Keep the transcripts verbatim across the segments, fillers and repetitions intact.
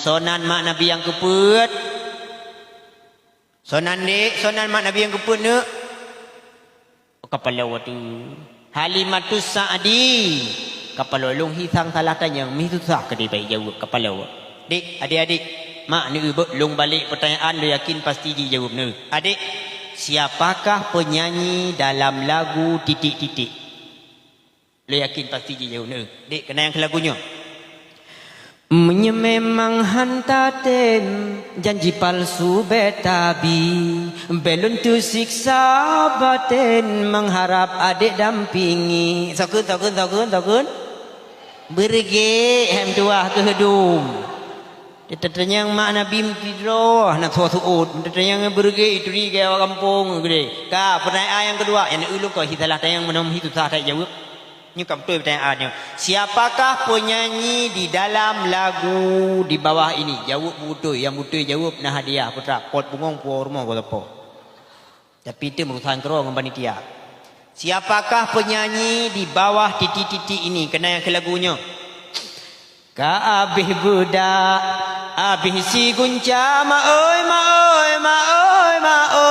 Soe nan mak Nabi nyang keupeuet? Soe nan dek, soe nan mak Nabi nyang keupeuet neuk? Kapaloe teuh. Halimatus Sa'di. Kapaloe, lôn hisang salah tanyong, meususah keudéh bak jaweueb, kapaloe. Dek, adik-adik, mak neuk beuet lôn balek peutanyaan, lôn yakin pasti jijaweueb neuk. Adek, siapakah penyanyi dalam lagu titik-titik? Lôn yakin pasti jijaweueb neuk. Dek, keunaang keu lagu nyoe. Meunyoe memang hana tem, janji palsu bèk tabi, bèk lôn teusiksa baten, mengharap adek dampingi. Sokun, sokun, sokun, sokun. Beureuguek, hai meutuwah keuh dum. Teuteutanyong mak Nabi meusidroe, na soe seuôt. Teuteutanyong beureuguek, ituri gaya gampông keudéh. Ka, peutanyaan nyang keudua, nyang ulôn kok hi salah tanyong meunan hi susah that jaweueb. Nyoe ka beutôi peutanyaan nyoe. Siapakah penyanyi di dalam lagu di bawah ini? Jaweueb beutôi, nyang beutôi jaweueb na hadiah putra, pot bungong puwoe rumoh buat apa. Tapi itu urusan keudroe ngon panitia. Siapakah penyanyi di bawah titik-titik ini? Keunaang keu lagu nyoe. Ka abéh beudak, abéh sigunca, maoi, maoi, maoi, maoi.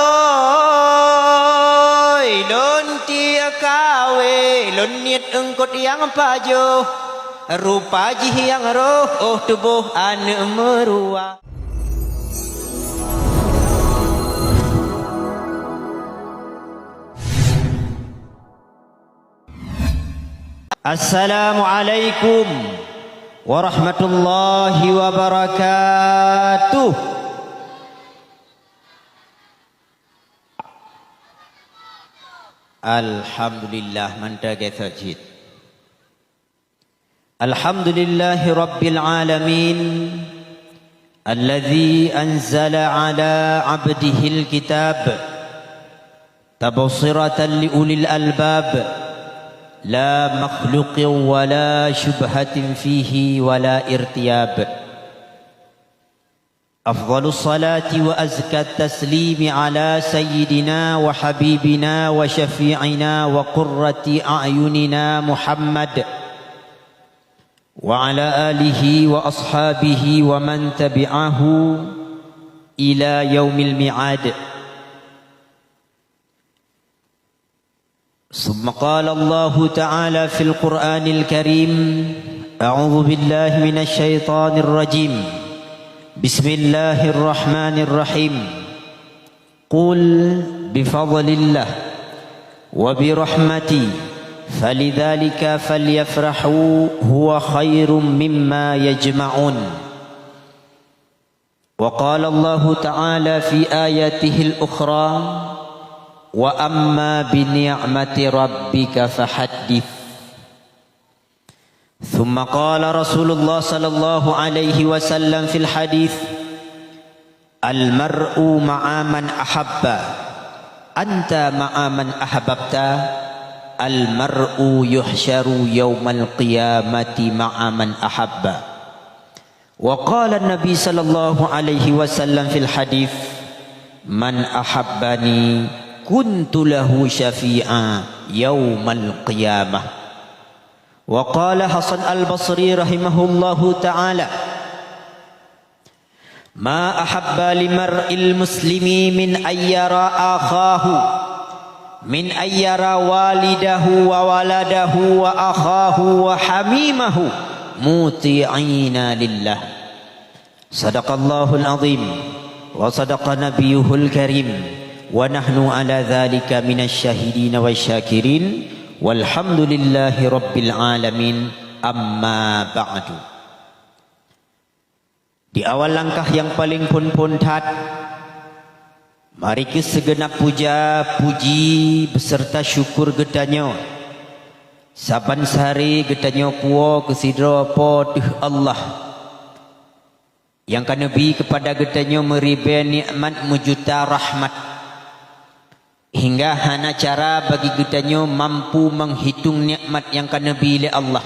Lôn tiek kawé, lôn niet eungkôt nyang pajoh, rupa jih nyang roh, oh tuboh aneuk meuruwa. Assalamualaikum warahmatullahi wabarakatuh. Alhamdulillah, mantap, geusok cit. Alhamdulillahi rabbil alamin, alladzi anzala ala abdihil kitab, tabsiratan li ulil albab, la makhluqin wa la syubhatin fihi wa la irtiyab. Afdhalus salati wa azkat taslimi ala sayyidina wa habibina wa syafi'ina wa qurrati a'yunina Muhammad, wa ala alihi wa ashabihi wa man tabi'ahu ila yaumil mi'ad. Tsumma qala Allahu ta'ala fil Qur'anil Karim, a'udzu billahi minasy syaithanir rajim. Bismillahirrahmanirrahim. Qul bi fadlillah wa bi rahmati, falidzalika falyafrahu huwa khairum mimma yajma'un. Wa qala Allahu ta'ala fi ayatihil ukhra, wa amma bi ni'mati rabbika fahaddits. Tsumma qala Rasulullah sallallahu alaihi wasallam fil hadits, al mar'u ma'a man ahabba, anta ma'a man ahbabta, al mar'u yuhsyaru yaumal qiyamati ma'a man ahabba. Wa qala Nabi sallallahu alaihi wasallam fil hadits, man ahabbani kuntu lahu syafi'a yaumal qiyamah. Wa qala Hasan Al-Basri rahimahullahu ta'ala, ma ahabba li mar'il muslimi min ayyara akhahu, min ayyara walidahu wa waladahu wa akhahu wa hamimahu muti'ina lillah. Sadaqallahul azim wa sadaqa nabiyuhul karim, wa nahnu ala dzalika minasy syahidin wasy syakirin, walhamdulillahi rabbil alamin, amma ba'du. Di awal langkah nyang paleng phon-phon that, mari keu seugeunab puja, puji beuseurta syukur geutanyoe saban sahari geutanyoe puwoe keu sidroe Po teuh Allah, nyang ka neubi keupada geutanyoe meuribée nikmat meujuta rahmat, hingga hana cara bagi geutanyoe mampu meuhitong nikmat nyang ka neubi lé Allah.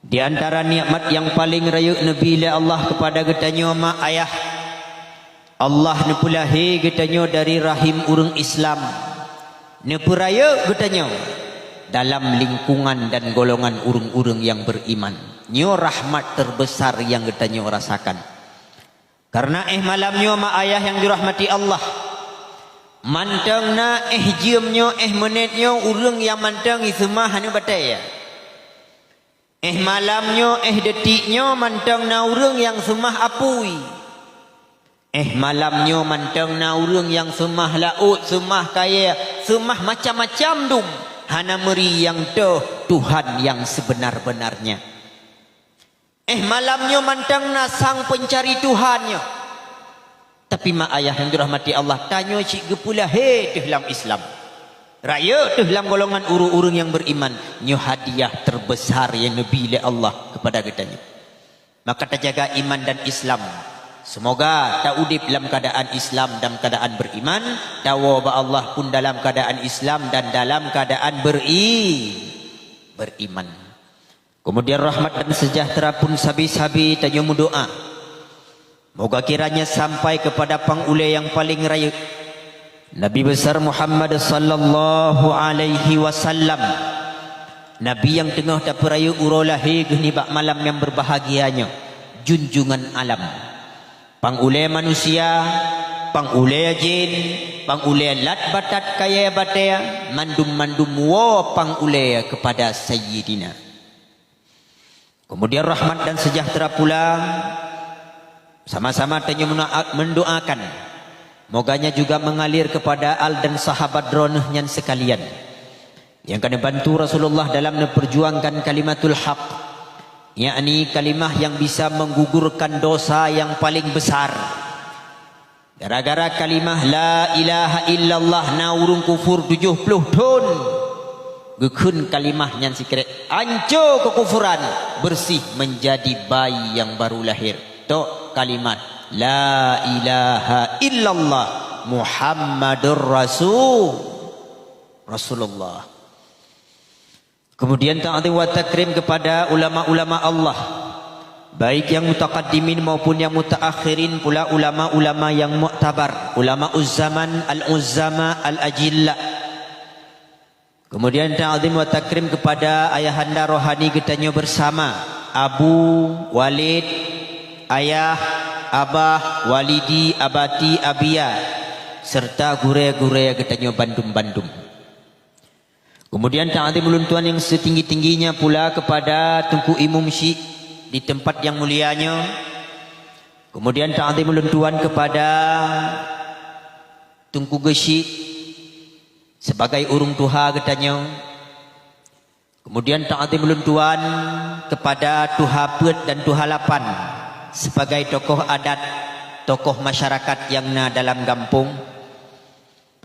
Di antara nikmat nyang paleng rayeuk neubi lé Allah keupada geutanyoe ma ayah, Allah neupeulahé geutanyoe dari rahim ureuëng Islam, neupeurayeuk geutanyoe dalam lingkungan dan golongan ureuëng-ureuëng nyang beriman. Nyoe rahmat terbesar nyang geutanyoe rasakan. Karena éh malam nyoe, mak ayah nyang dirahmati Allah, mantong na éh jeuem nyoe, éh meunét nyoe ureuëng nyang mantong jiseumah aneuk batée. Éh malam nyoe, éh detik nyoe mantong na ureuëng nyang seumah apui. Éh malam nyoe mantong na ureuëng nyang seumah laôt, seumah kayée, seumah macam-macam dum, hana meuri nyang toh Tuhan nyang sebenar-benarnya. Éh malam nyoe mantong na sang peuncari Tuhan nyoe. Tapi mak ayah nyang dirahmati Allah, tanyoe cit geupeulahé teuh lam Islam. Rayeuk teuh lam golongan ureuëng-ureuëng nyang beriman, nyoe hadiah terbesar nyang neubi lé Allah kepada geutanyoe. Maka tajaga iman dan Islam. Semoga taudép lam keadaan Islam dan keadaan beriman, tawoe bak Allah pun dalam keadaan Islam dan dalam keadaan beri-, beriman. Kemudian rahmat dan sejahtera pun sabe-sabe tanyoe meudoa. Moga kiranya sampai kepada pang ulée nyang paling rayeuk, Nabi besar Muhammad sallallahu alaihi wasallam. Nabi nyang teungoh tapeurayeuk uroe lahé geuh nibak malam nyang berbahagia nyoe, junjungan alam. Pang ulée manusia, pang ulée jén, pang ulée lat batat kayée batée, mandum-mandum woe pang ulée kepada Sayyidina. Kemudian rahmat dan sejahtera pula sama-sama tanyoe meudoa-, mendoakan, moganya juga mengalir kepada al dan sahabat droeneuh nyan sekalian, nyang ka neubantu Rasulullah dalam neuperjuangkan kalimatul haq, yakni kalimah yang bisa menggugurkan dosa yang paling besar. Gara-gara kalimah la ilaha illallah na ureuëng kufur tujoh ploh thon. Geukheun kalimah nyan sikrék, anco keukufuran, bersih menjadi bayi yang baru lahir. Tok kalimat la ilaha illallah Muhammadur Rasul, Rasulullah. Kemudian ta'zim wa takrim kepada ulama-ulama Allah, baik yang mutaqaddimin maupun yang mutaakhirin pula ulama-ulama yang muktabar, ulama uzzaman, al-uzzama, al-ajilla. Kemudian ta'zim wa takrim kepada ayahanda rohani geutanyoe bersama, abu, walid, ayah, abah, walidi, abati, abiya, serta gurée-gurée geutanyoe bandum-bandum. Kemudian ta'zim ulôn tuan yang setinggi-tingginya pula kepada Teungku Imum Syik di tempat yang mulia nyoe. Kemudian ta'zim ulôn tuan kepada Teungku Geusyik sebagai ureuëng tuha geutanyoe. Kemudian ta'zim ulôn tuan kepada tuha peuet dan tuha lapan sebagai tokoh adat, tokoh masyarakat nyang na dalam gampông.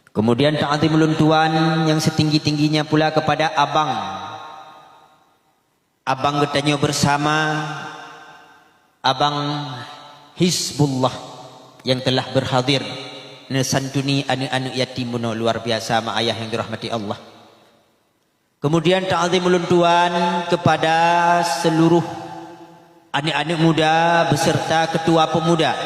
Kemudian ta'zim ulôn tuan nyang setinggi-tingginya pula kepada abang. Abang geutanyoe bersama, abang Hizbullah yang telah berhadir neusantuni aneuk-aneuk yatim bunoe luar biasa, mak ayah yang dirahmati Allah. Kemudian ta'zim ulôn tuan kepada seluruh aneuk-aneuk muda beserta ketua pemuda.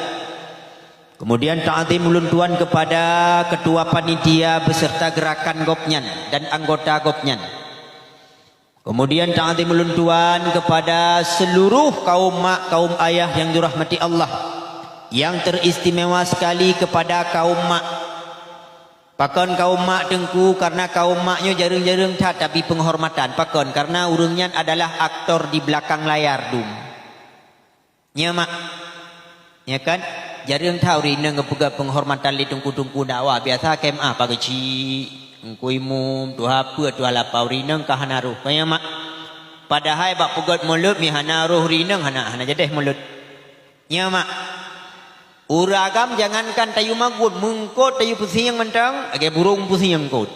Kemudian ta'zim ulôn tuan kepada ketua panitia beserta gerakan gobnyan dan anggota gobnyan. Kemudian ta'zim ulôn tuan kepada seluruh kaum mak, kaum ayah yang dirahmati Allah, yang teristimewa sekali kepada kaum mak. Pakon kaum mak Teungku? Karena kaum mak nyoe jareueng-jareueng that tabri penghormatan. Pakon? Karena ureuëng nyan adalah aktor di belakang layar dum. Nyo mak. Nyo kan? Jareueng that ureuëng inong geupeugét penghormatan lé teungku-teungku dakwah. Biasa ka M A, Pak Geuchik, Teungku Imum, tuha peuet, tuha lapan, ureuëng inong ka hana roh. Kon nyo mak. Padahai bak peugét mulod mi hana roh ureuëng inong, hana, hana jadeh mulod. Nyo mak. Ureuëng agam jangankan tayue magun, meungkot tayue pusieng mantong, lagée burông pusieng kot.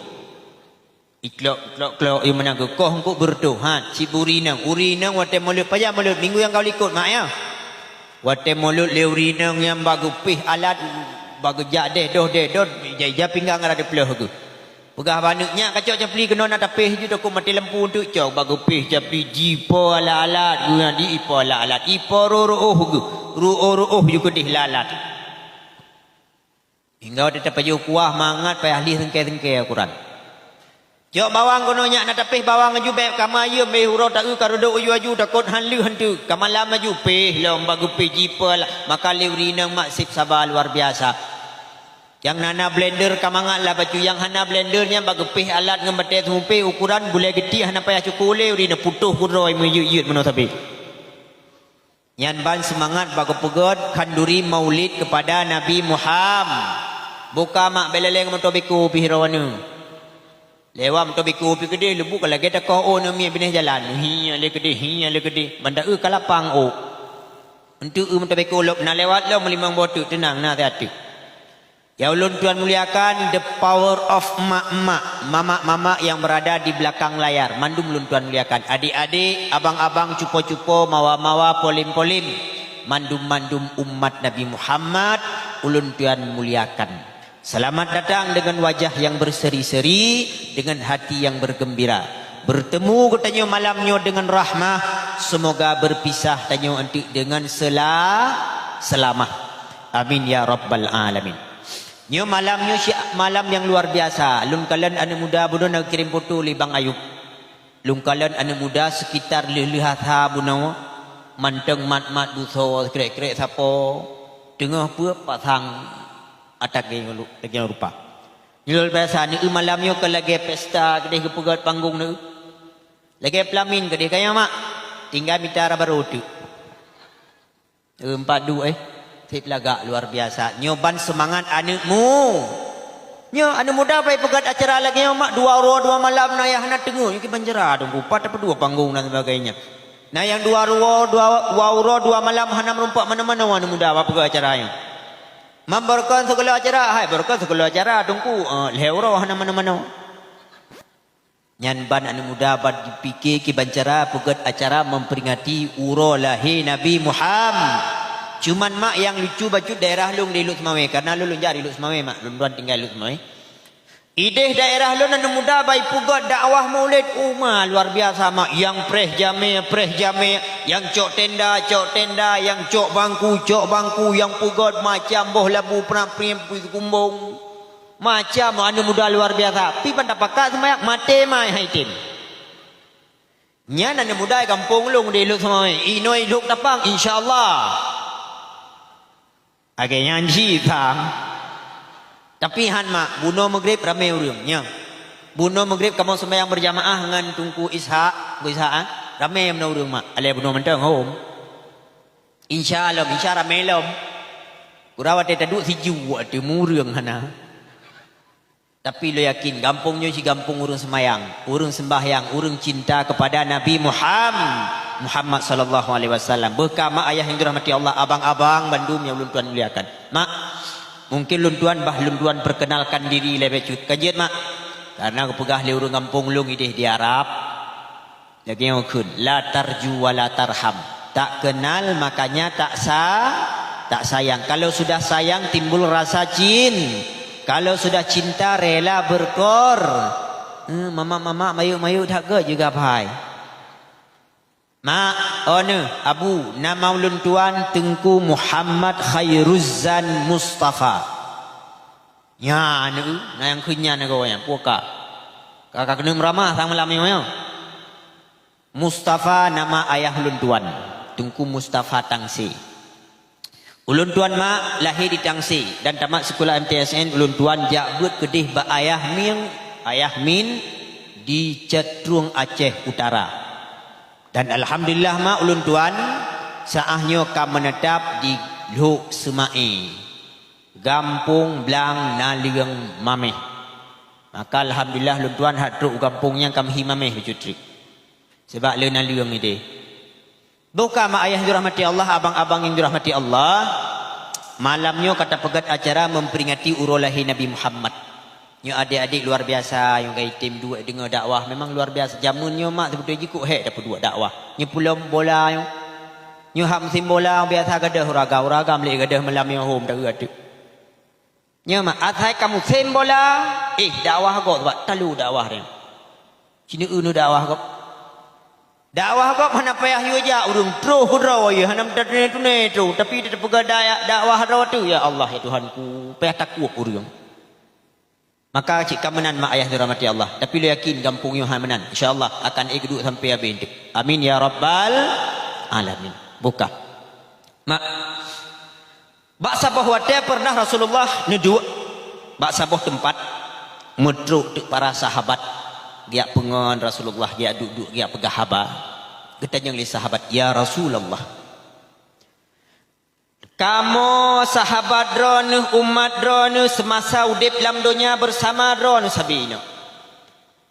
Iklok, klok, klok, yue meunan geukoh eungkôt beureutoh. Ha, cit beu ureuëng inong. Ureuëng inong watée mulod, pajan mulod, minggu nyang ka likot, mak ya. Watée mulod lé ureuëng inong nyang bak geupéh alat, bak geujak deh, doh deh, doh, ija-ija pinggang rada peuleueh geuh. Peugah bak aneuk nyak, "Kacok capli keunoe na tapéh ju, takot maté lampu eunteuk cok." Bak geupéh capli, jipo alat-alat geuh, di ipo alat-alat, ipo roh-roh geuh, roh-roh ju keudeh alat. Hingga watée tapajoh kuah mangat payah lih sengke-sengke ukuran. Jok bawang keunoe nyak na tapéh bawang aju bék kama yeuem béh uroe taeu ka reudok aju-aju takot han lheueh han teuk. Kama lam aju péh lom bak geupéh jipeue lah. Maka lé ureueng inong mak sép saba luar biasa. Nyang na na blender ka mangat lah bacut, nyang hana blender nyan bak geupéh alat ngon batée seumupéh ukuran bulée geutiek hana payah cukôh lé ureueng inong putôh keudroe meuyeuet-yeuet meunoe sabé. Nyan ban seumangat bak geupeugét khanduri maulid keupada Nabi Muham. Buka mak bék lé-lé ngon meutoe beko pih droeneuh. Lewat meutoe beko pih keudeh leubu ka lagée takoh ôk neu miet binéh jalan. Hi lé keudeh, hi lé keudeh. Ban taeu ka lapang ôk. Enteuk eu meutoe beko lop na lewat lom limong boh teuk teunang na siat teuk. Ya ulôn tuan muliakan, the power of emak-emak, mamak-mamak yang berada di belakang layar, mandum ulôn tuan muliakan. Adik-adik, abang-abang, cupo-cupo, mawa-mawa, polim-polim, mandum-mandum umat Nabi Muhammad, ulôn tuan muliakan. Selamat datang dengan wajah yang berseri-seri, dengan hati yang bergembira. Bertemu geutanyoe malam nyoe dengan rahmah, semoga berpisah tanyoe enteuk dengan sela-, selamah. Amin ya rabbal alamin. Nyoe malam nyoe si malam nyang luar biasa. Lôn kalon aneuk muda bunoe na geukirém foto lé Bang Ayub. Lôn kalon aneuk muda sekitar lheueh-lheueh asa bunoe, mantong mat-mat busoe, krek-krek sapo, teungoh peuet pasang ata lagée rupa. Nyoe luar biasa, aneuk malam nyoe ka lagée pesta keudeh geupeugét panggong neu. Lagée peulamin keudeh kaya mak, tinggai mita raba rot teuk. Empat duek, eh. Sép lagak luar biasa. Nyoe ban seumangat aneuk mu. Nyoe aneuk muda pai peugét acara lagée nyoe mak dua uroe dua malam na yah hana teungoh nyoe kiban cara dong kupat apa dua panggong dan sebagainya. Na nyang dua uroe dua, dua uroe dua malam hana meurumpak mana-mana aneuk muda bak peugét acara nyoe. Mam beureukan segala acara, hai beureukan segala acara teungku. Eh, lhée uroe hana mana-mana. Nyan ban aneuk muda ban jipike kiban cara peugét acara memperingati uroe lahé Nabi Muham. Cuman mak nyang lucu bacut daerah lôn di Lhokseumawe, karena lôn, lôn jak di Lhokseumawe mak, lôn droen tinggai Lhokseumawe. Ideh daerah lôn aneuk muda bai peugét dakwah maulid, uma luar biasa mak, nyang preh jamé, preh jamé, nyang cok tenda, cok tenda, nyang cok bangku, cok bangku, nyang peugét macam boh labu peurang priem kumbong. Macam aneuk muda luar biasa. Pi ban tapakat seumayang, maté mai hai tem. Nyan aneuk muda gampông lôn di Lhokseumawe. Inoe Lhok Tapang, insya Allah. Lagée nyan cit sang. Tapi han mak, bunoe Maghrib ramé ureuëng. Nyoe. Bunoe Maghrib kamoe seumayang berjamaah ngon Teungku Ishak, Teungku Ishak, ah. Ramé bunoe ureuëng mak. Aléh bunoe mantong hom. Insya lom, insya ramé lom. Kura watée taduek sijuek watée mureueng hana. Tapi lôn yakin gampông nyoe si gampông ureuëng seumayang, ureuëng seumbahyang, ureuëng cinta kepada Nabi Muham-, Muhammad sallallahu alaihi wasallam. Beuka mak ayah yang dirahmati Allah, abang-abang bandum yang ulôn tuan muliakan. Mak, mungkin lôn tuan bah lôn tuan perkenalkan diri lebih cut. Kan jeuet mak? Karena kupeugah lé ureuëng gampông lôn ideh di Arab. Lagée nyoe kheun, la tarju wa la tarham. Tak kenal, makanya tak sa-, tak sayang. Kalau sudah sayang, timbul rasa cin-, kalau sudah cinta, rela berkor-, eh, mamak-mamak, mayuk-mayuk that gét juga pai. Mak, oh neu, abu, nama ulôn tuan Teungku Muhammad Khairuzzan Mustafa. Nyan, na nyang kheun nyan goe nyan, puka. Ka, ka keuneuk meuramah sang malam nyoe. Mustafa nama ayah ulôn tuan, Teungku Mustafa Tangse. Ulôn tuan mak lahé di Tangse dan tamat sikula M T S N, ulôn tuan jak beuet keudeh bak ayah Min, ayah Min di Cetrung Aceh Utara. Dan alhamdulillah mak ulôn tuan saah nyoe ka meunetap di Lhok Seumae, Gampông Blang Naleueng Mameh. Maka alhamdulillah ulôn tuan hat trok u gampông nyan ka meuhi mameh bacut treuk. Sabab le naleueng ideh. Boh ka mak ayah yang dirahmati Allah, abang-abang yang dirahmati Allah, malam nyoe ka tapeugét acara memperingati uroe lahé Nabi Muhammad. Nyoe adek-adek luar biasa, nyoe ka item duek deungoe dakwah. Memang luar biasa. Jameun nyoe mak seubeutoi jih kok hék tapeuduek dakwah. Nyoe pulom bola nyoe. Nyoe hak musim bola biasa gadôh uraga, uraga meulik gadôh malam nyoe hom taeu ateueh. Nyoe mak, asai ka musim bola, eh, dakwah gob, sabab talu dakwah nyan. Cina eu dakwah gob. Dakwah gob hana payah yue jak, ureuëng troh keudroe, hana meutatune-tune troh, tapi teupeugah daya dakwah droe teuh, ya Allah, ya Tuhanku, payah takot ureuëng. Maka cit ka meunan mak ayah dirahmati Allah. Tapi lôn yakin gampông nyoe hana meunan. Insya Allah akan ék duek sampai habéh teuk. Amin ya rabbal alamin. Buka. Mak. Bak saboh watée peureunah Rasulullah neuduek bak saboh teumpat, meutrok teuk para sahabat, geujak peungon Rasulullah, geujak duek-duek, geujak peugah haba. Geutanyong lé sahabat, "Ya Rasulullah, kamoe sahabat droeneueh, umat droeneueh seumasa udeb lam donya beusama droeneueh sabe inoe.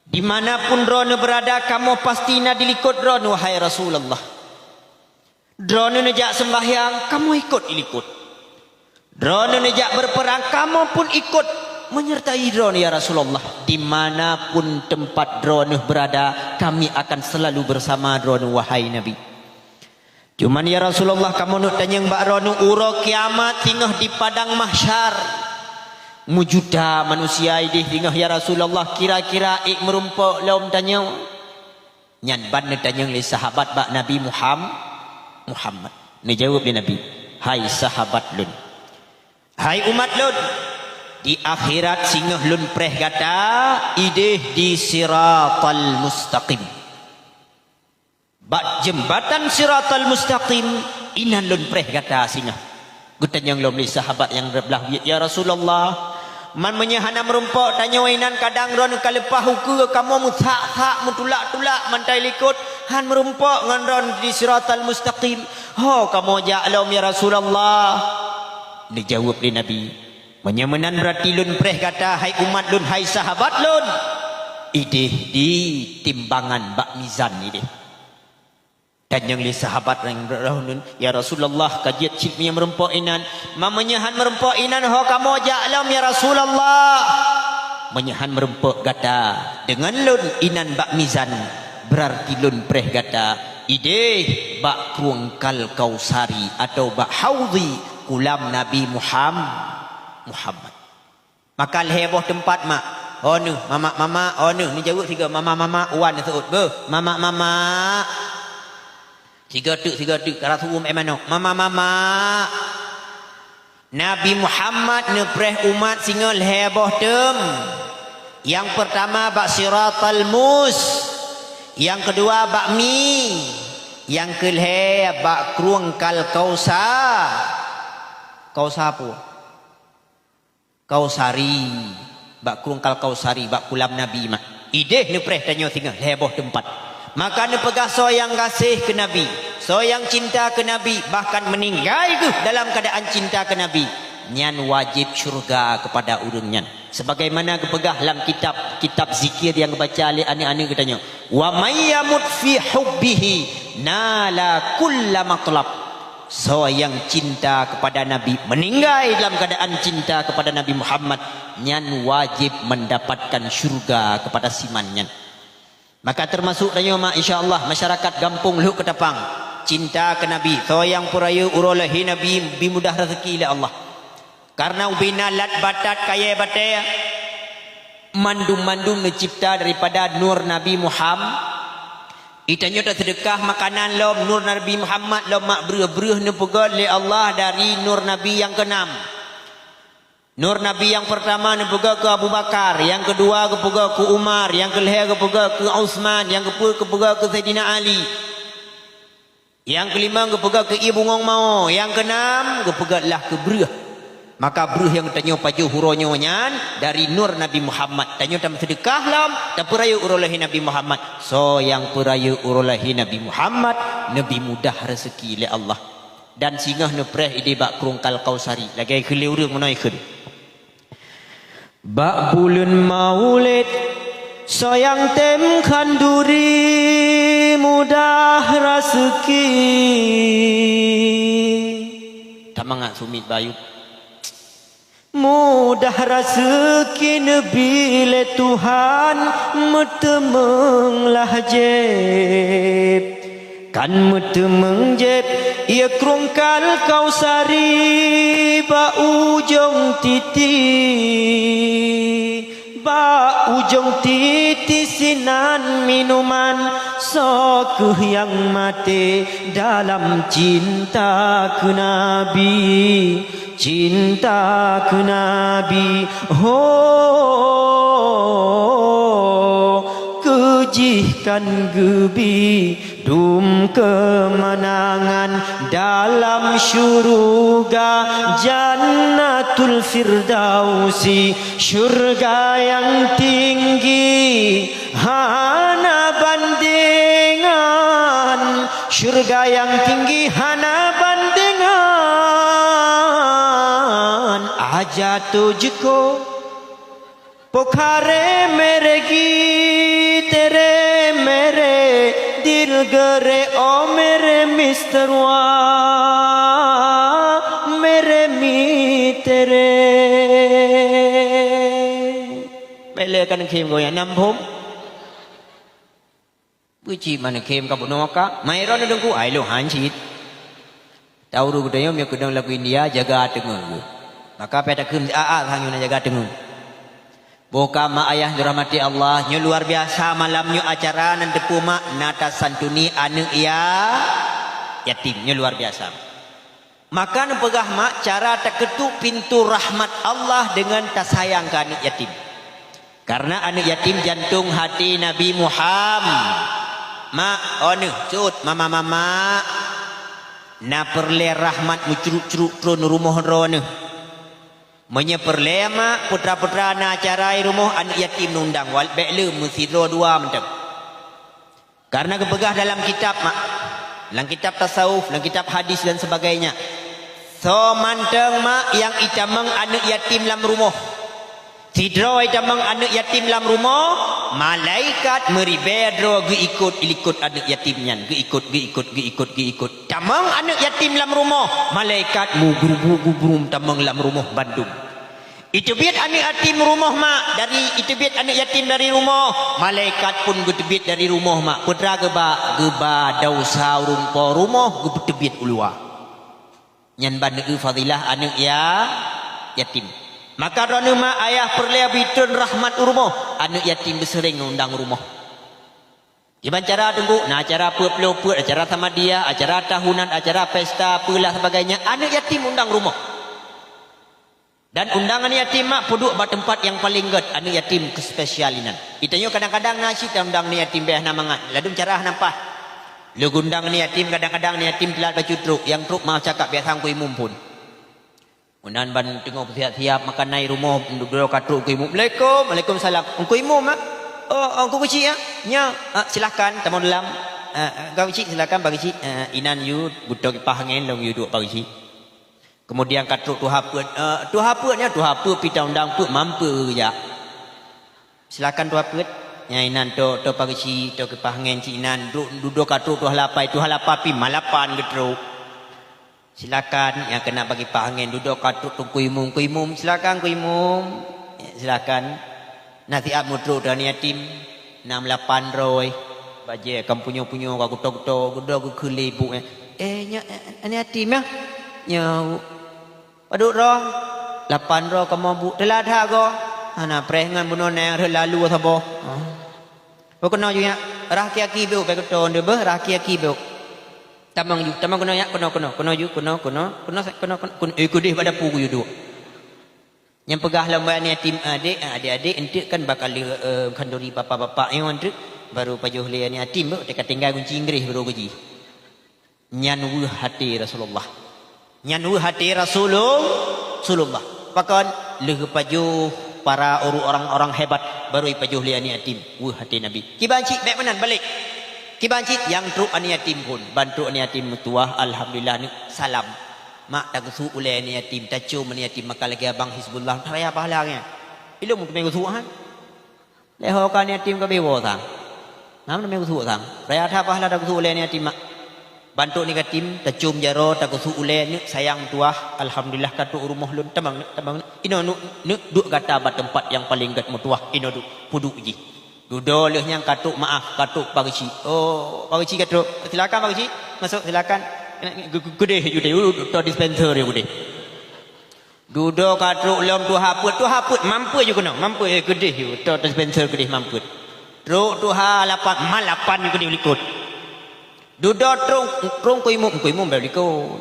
Di mana pun droeneueh beurada, kamoe pasti na dilikot droeneueh, wahai Rasulullah." Droeneueh neujak seumbahyang, kamoe ikot ilikot. Droeneueh neujak beupeurang, kamoe pun ikot menyertai droeneueh, ya Rasulullah. Di mana pun teumpat droeneueh beurada, kami akan selalu bersama droeneueh, wahai Nabi. Cuman, ya Rasulullah, kamoe neuk tanyong bak droeneueh, uroe kiamat singoh di padang mahsyar, meujuta manusia ideh singoh, ya Rasulullah, kira-kira ék meurumpok lom tanyoe? Nyan ban neutanyong lé sahabat bak Nabi Muham-, Muhammad. Neujaweueb lé Nabi, "Hai sahabat lôn, hai umat lôn, di akhirat singoh lôn preh gata ideh di Siratal Mustaqim. Bak jeumbatan Siratal Mustaqim, inan lôn preh gata singoh." Geutanyong lom lé sahabat nyang reubeulaih biet, "Ya Rasulullah, man meunyoe hana meurumpok tanyoe inan, kadang droeneueh ka leupah ukeue, kamoe meusak-sak, meutulak-tulak mantong likot, han meurumpok ngon droeneueh di Siratal Mustaqim. Ho kamoe jak lom, ya Rasulullah?" Neujaweueb lé Nabi, "Meunyoe meunan, beurati lôn preh gata, hai umat lôn, hai sahabat lôn, ideh di timbangan bak mizan ideh." Tanyong lé sahabat nyang reubeulaih, "Ya Rasulullah, ka jeuet cit meunyoe meurumpok inan?" "Man meunyoe han meurumpok inan, ho kamoe jak lom, ya Rasulullah?" "Meunyoe han meurumpok gata deungon lôn inan bak mizan, beurati lôn preh gata ideh bak krueng Kal-Kausari atawa bak haudhi, kulam Nabi Muham-, Muhammad." Maka lhée boh teumpat, mak. "Ho neuh, mamak-mamak, ho neuh," neujaweueb sigoe, "mamak-mamak, wan neuseuôt." "Beuh, mamak-mamak." Sigoe teuk, sigoe teuk, ka rasa uem éh manok. "Mamak-mamak." Nabi Muhammad neupreh umat singoh lhée boh teum. Nyang peurtama bak Siratal Mus, nyang keudua bak mi, nyang keulhée bak krueng Kal Kausa-, Kausa peue? Kausari, bak krueng Kal Kausari, bak kulam Nabi mak. Ideh neupreh tanyoe singoh lhée boh teumpat. Maka neupeugah soe nyang gaséh keu Nabi, soe nyang cinta keu Nabi, bahkan meuninggai geuh dalam keuadaan cinta keu Nabi, nyan wajéb syeuruga keupada ureuëng nyan. Sebagaimana geupeugah lam kitab, kitab zikir nyang geubaca lé aneuëk-aneuëk geutanyoe, "Wa may yamut fi hubbihi nala kulla matlab." Soe nyang cinta keupada Nabi, meuninggai dalam keuadaan cinta keupada Nabi Muhammad, nyan wajéb meundapatkan syeuruga keupada si man nyan. Maka teumasok tanyoe mak, insya Allah, masyarakat gampông Lhok Keutapang, cinta keu Nabi, soe nyang peurayeuk uroe lahé Nabi, beuimudah raseuki lé Allah. Kareuna ubé na lat batat kayée batée, mandum-mandum neucebta daripada nur Nabi Muham-, Geutanyoe taseudeukah makanan lom nur Nabi Muhammad lom mak, breueh-breueh neupeugét lé Allah dari nur Nabi nyang keunam. Nur Nabi nyang peurtama neupeugét keu Abu Bakar, nyang keudua geupeugét keu Umar, nyang keulhée geupeugét keu Utsman, nyang keupeuet geupeugét keu Saidina Ali. Nyang keulimong geupeugét keu ié bungöng mawö, nyang keunam geupeugét lah keu breueh. Maka breueh nyang tanyoe pajoh uroe nyoe nyan dari nur Nabi Muhammad. Tanyoe tameuseudeukah lom, tapeurayeuk uroe lahé Nabi Muhammad. Soe nyang peurayeuk uroe lahé Nabi Muhammad, neubi mudah raseuki lé Allah. Dan singoh neupreh idéh bak krueng Kal Kausari, lagée kheun lé ureuëng meunoe kheun. Bak buleuen Maulid, soe nyang tem khanduri mudah raseuki. Tamangat sumiet bayu. Mudah raseuki neubi lé Tuhan, meuteumeung lah jép. Kan meuteumeung jép, ié krueng Kal Kausari bak ujong titi. Bak ujong titi sinan minuman, soe kheueh nyang maté dalam cinta keu Nabi. Cinta keu Nabi, ho, keu jih kan geubi dum keumanangan dalam syuruga Jannatul Firdausi, syurga nyang tinggi hana bandingan, syurga nyang tinggi hana bandingan. Aja tu jeuko, pokhare mere gi tere mere dil gere o mere misterwa mere mi tere. Bele kan khim goyang nam phom. Beuci mana khim ka bunoe ka. Mai ron dengku ai lo han cit. Tahu ru geutanyoe meunyoe keudong lagu India, jaga teungeut. Maka payah takheun a-a sang nyoe na jaga teungeut. Boh ka mak ayah dirahmati Allah, nyoe luar biasa malam nyoe acara nan teupeu mak na tasantuni aneuk ya yatim. Nyoe luar biasa. Maka neupeugah mak cara takeutuk pintu rahmat Allah deungon tasayang keu aneuk yatim. Karena aneuk yatim jantong hati Nabi Muhammad. Mak, oh neuh, cut, mama-mama. Na peureulée rahmat meucruk-cruk tron rumoh droeneuh. Meunyoe peureulée mak, putra-putra na acara i rumoh aneuk yatim neundang, wal bék le meusidroe dua mantong. Karena geupeugah dalam kitab mak, dalam kitab tasawuf, dalam kitab hadis dan sebagainya. Soe mantong mak nyang itamong aneuk yatim lam rumoh. Sidroe itamong aneuk yatim lam rumoh, malaikat meuribée droe geuikot-likot aneuk yatim nyan, geuikot, geuikot, geuikot, geuikot. Tamong aneuk yatim lam rumoh, malaikat mugubru-gubru tamong lam rumoh bandum. Iteubiet aneuk yatim rumoh mak dari iteubiet aneuk yatim dari rumoh, malaikat pun geuteubiet dari rumoh mak. Peue teuma geuba, geuba desya ureuëng po rumoh geupeuteubiet u luwa. Nyan ban eu fadilah aneuk ya yatim. Maka droeneuh mak ayah peureulée beuitron rahmat u rumoh, aneuk yatim beuseureng undang rumoh. Kiban cara teungku, na acara peuet ploh peuet, acara samadiah, acara tahunan, acara pesta, peulah sebagainya, aneuk yatim undang rumoh. Dan undangan yatim mak peuduek bak teumpat nyang paleng gét, aneuk yatim keu spesial inan. Itanyoe kadang-kadang na cit undang aneuk yatim béh na mangat, ladum cara hana paih. Lé gundang aneuk yatim kadang-kadang aneuk yatim teulat bacut trok, nyang trok mau cakap biasa ngku imum phon. Meunan ban teungoh peusiap-siap makanan i rumoh, dudoe ka trok ngku imum. "Assalamualaikum." "Waalaikumsalam." "Ngku imum, ah?" "Oh, oh, ngku keuchik, ah?" "Nya." "Ah, silahkan tamong dalam." "Ah, ah, ngku keuchik, silahkan bak keuchik." Ah, inan yue beutoe kipah angén lom yue duek bak keuchik. Keumudian ka trok tuha peuet, eh, tuha peuet nyan, tuha peuet pih ta undang peuet mampeu geujak. "Silakan tuha peuet." Nyan inan to, to pageue ci, to keupah angén ci inan, du-, dudoe ka trok tuha lapan, tuha lapan pih malapan geutrok. "Silakan," nyang keunan bagi pah angén, dudoe ka trok teungku imum, "Teungku imum, silakan teungku imum." "Ya, silakan." Nasihat meutrok teuh aneuk yatim, nam lapan droe, bajée ka meupunyô-punyô ka geuto-geuto, geudo geukheun lé ibu nyan. "Eh, nyoe, eh, aneuk yatim nyan?" "Nyoe." "Padub droe?" "Lapan droe kamoe bu." "Teulat that goe." "Hana preh ngon bunoe nyang rhot lalu saboh." "Oh." "Beu keunoe ju nyak, rhah aki-aki beu, bèk geuto deuh beuh, rhah aki-aki beu." "Tamong ju, tamong keunoe nyak, keunoe, keunoe, keunoe ju, keunoe, keunoe, keunoe, keunoe, keunoe, keunoe, eh, keudeh bak dapu ju duek." Nyang peugah lom bak aneuk yatim, "Adék, ah, adék-adék, enteuk kan bah ka lheueh, eh, khanduri bapak-bapak nyoe enteuk, baru pajoh lé aneuk yatim, beuh, teuka tinggai gunci Inggréh baru geuji." Nyan weueh até Rasulullah. Nyan weueh até Rasulul-, Rasulullah. Pakon lheueh pajoh para uru-, orang-orang hebat, baru ipajoh lé aneuk yatim. Weueh até Nabi. Kiban cit, bèk meunan, balek. Kiban cit, nyang trok aneuk yatim phon. Ban trok aneuk yatim meutuwah, alhamdulillah, neuk salam. Mak, tageusuk ulèe aneuk yatim, tacôm aneuk yatim, maka lagèe abang Hizbullah, raya pahala nyan. Ilôn meuteumé geusuk, ha? Lé ho ka aneuk yatim ka beuwoe sang. Nam teumé geusuk sang. Raya that pahala tageusuk ulèe aneuk yatim, mak. Ban trok aneuk yatim, tacôm jaroe, tageusuk ulèe, neuk sayang meutuwah, alhamdulillah ka trok u rumoh lôn, tamong, tamong. Inoe neuk, neuk duek gata bak teumpat nyang paleng gét meutuwah, inoe duek, peuduek jih. Dudoe lheueh nyan ka trok, maaf, ka trok pageue ci. Oh, pageue ci ka trok. Silakan pageue ci. Masuk, silakan. Geu-, geu-, geudeh ju deh, uh, to dispenser ju deh. Dudoe ka trok lom tuha peuet, tuha peuet, mampet ju keunoe, mampet, eh, geudeh ju, to dispenser geudeh mampet. Trok tuha lapan, malapan ju geudeh likot. Dudoe trok, trok teungku imum, teungku imum bèk likot.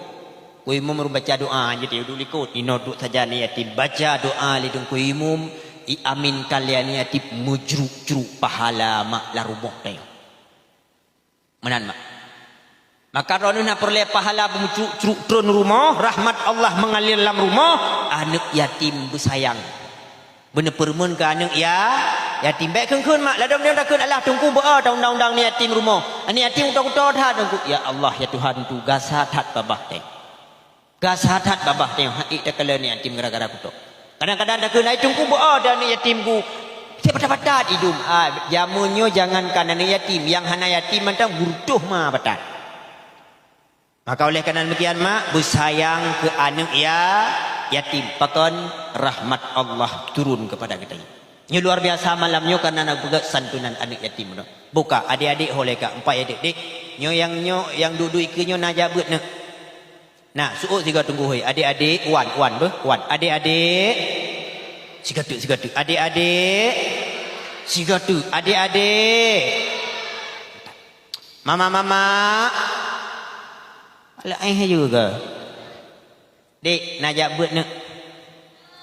Teungku Imum baca doa, jadi duek likot. Inoe duek sajan yatim, baca doa lé Teungku Imum, iaminkan lé aneuk yatim, meujruk-jruk pahala mak lam rumoh tanyoe. Meunan mak. Maka droeneuh na peureulée pahala meujruk-jruk tron rumoh, rahmat Allah meungalir lam rumoh, aneuk yatim beusayang. Beuneupeureumeun keu aneuk ya, yatim. Bék kheun-kheun mak, ladom nyoe takheun, "Alah, Teungku beu-o that undang-undang aneuk yatim rumoh. Aneuk yatim kuto-kuto that, Teungku." Ya Allah, ya Tuhan, tu gasa that babah teuh. Gasa that babah teuh, han ék takalon aneuk yatim gara-gara kuto. Kadang-kadang takheun, "Ai Teungku beu-o that aneuk yatim ku." Siapa dapat idum. Ah, jameun nyoe jangankan aneuk yatim, nyang hana yatim mantong geurutoh ma batat. Maka oleh karena demikian, mak, beusayang keu aneuk ya, yatim. Pakon? Rahmat Allah turun kepada kita. Nyoe luar biasa malam nyoe karena na peugah santunan aneuk yatim nyoe. Buka, adik-adik ho lé ka, empat adik-adik. Nyoe nyang, nyoe nyang duek-duek ikeue nyoe na jak beuet nyoe. Nah, suok sigoe teungku hoi. Adik-adik, wan, wan beuh, wan. Adik-adik. Sigoe teuk, sigoe teuk. Adik-adik. Sigoe teuk. Adik-adik. Mama-mama. Alah, eh, juga. Dek, na jak beuet neuk.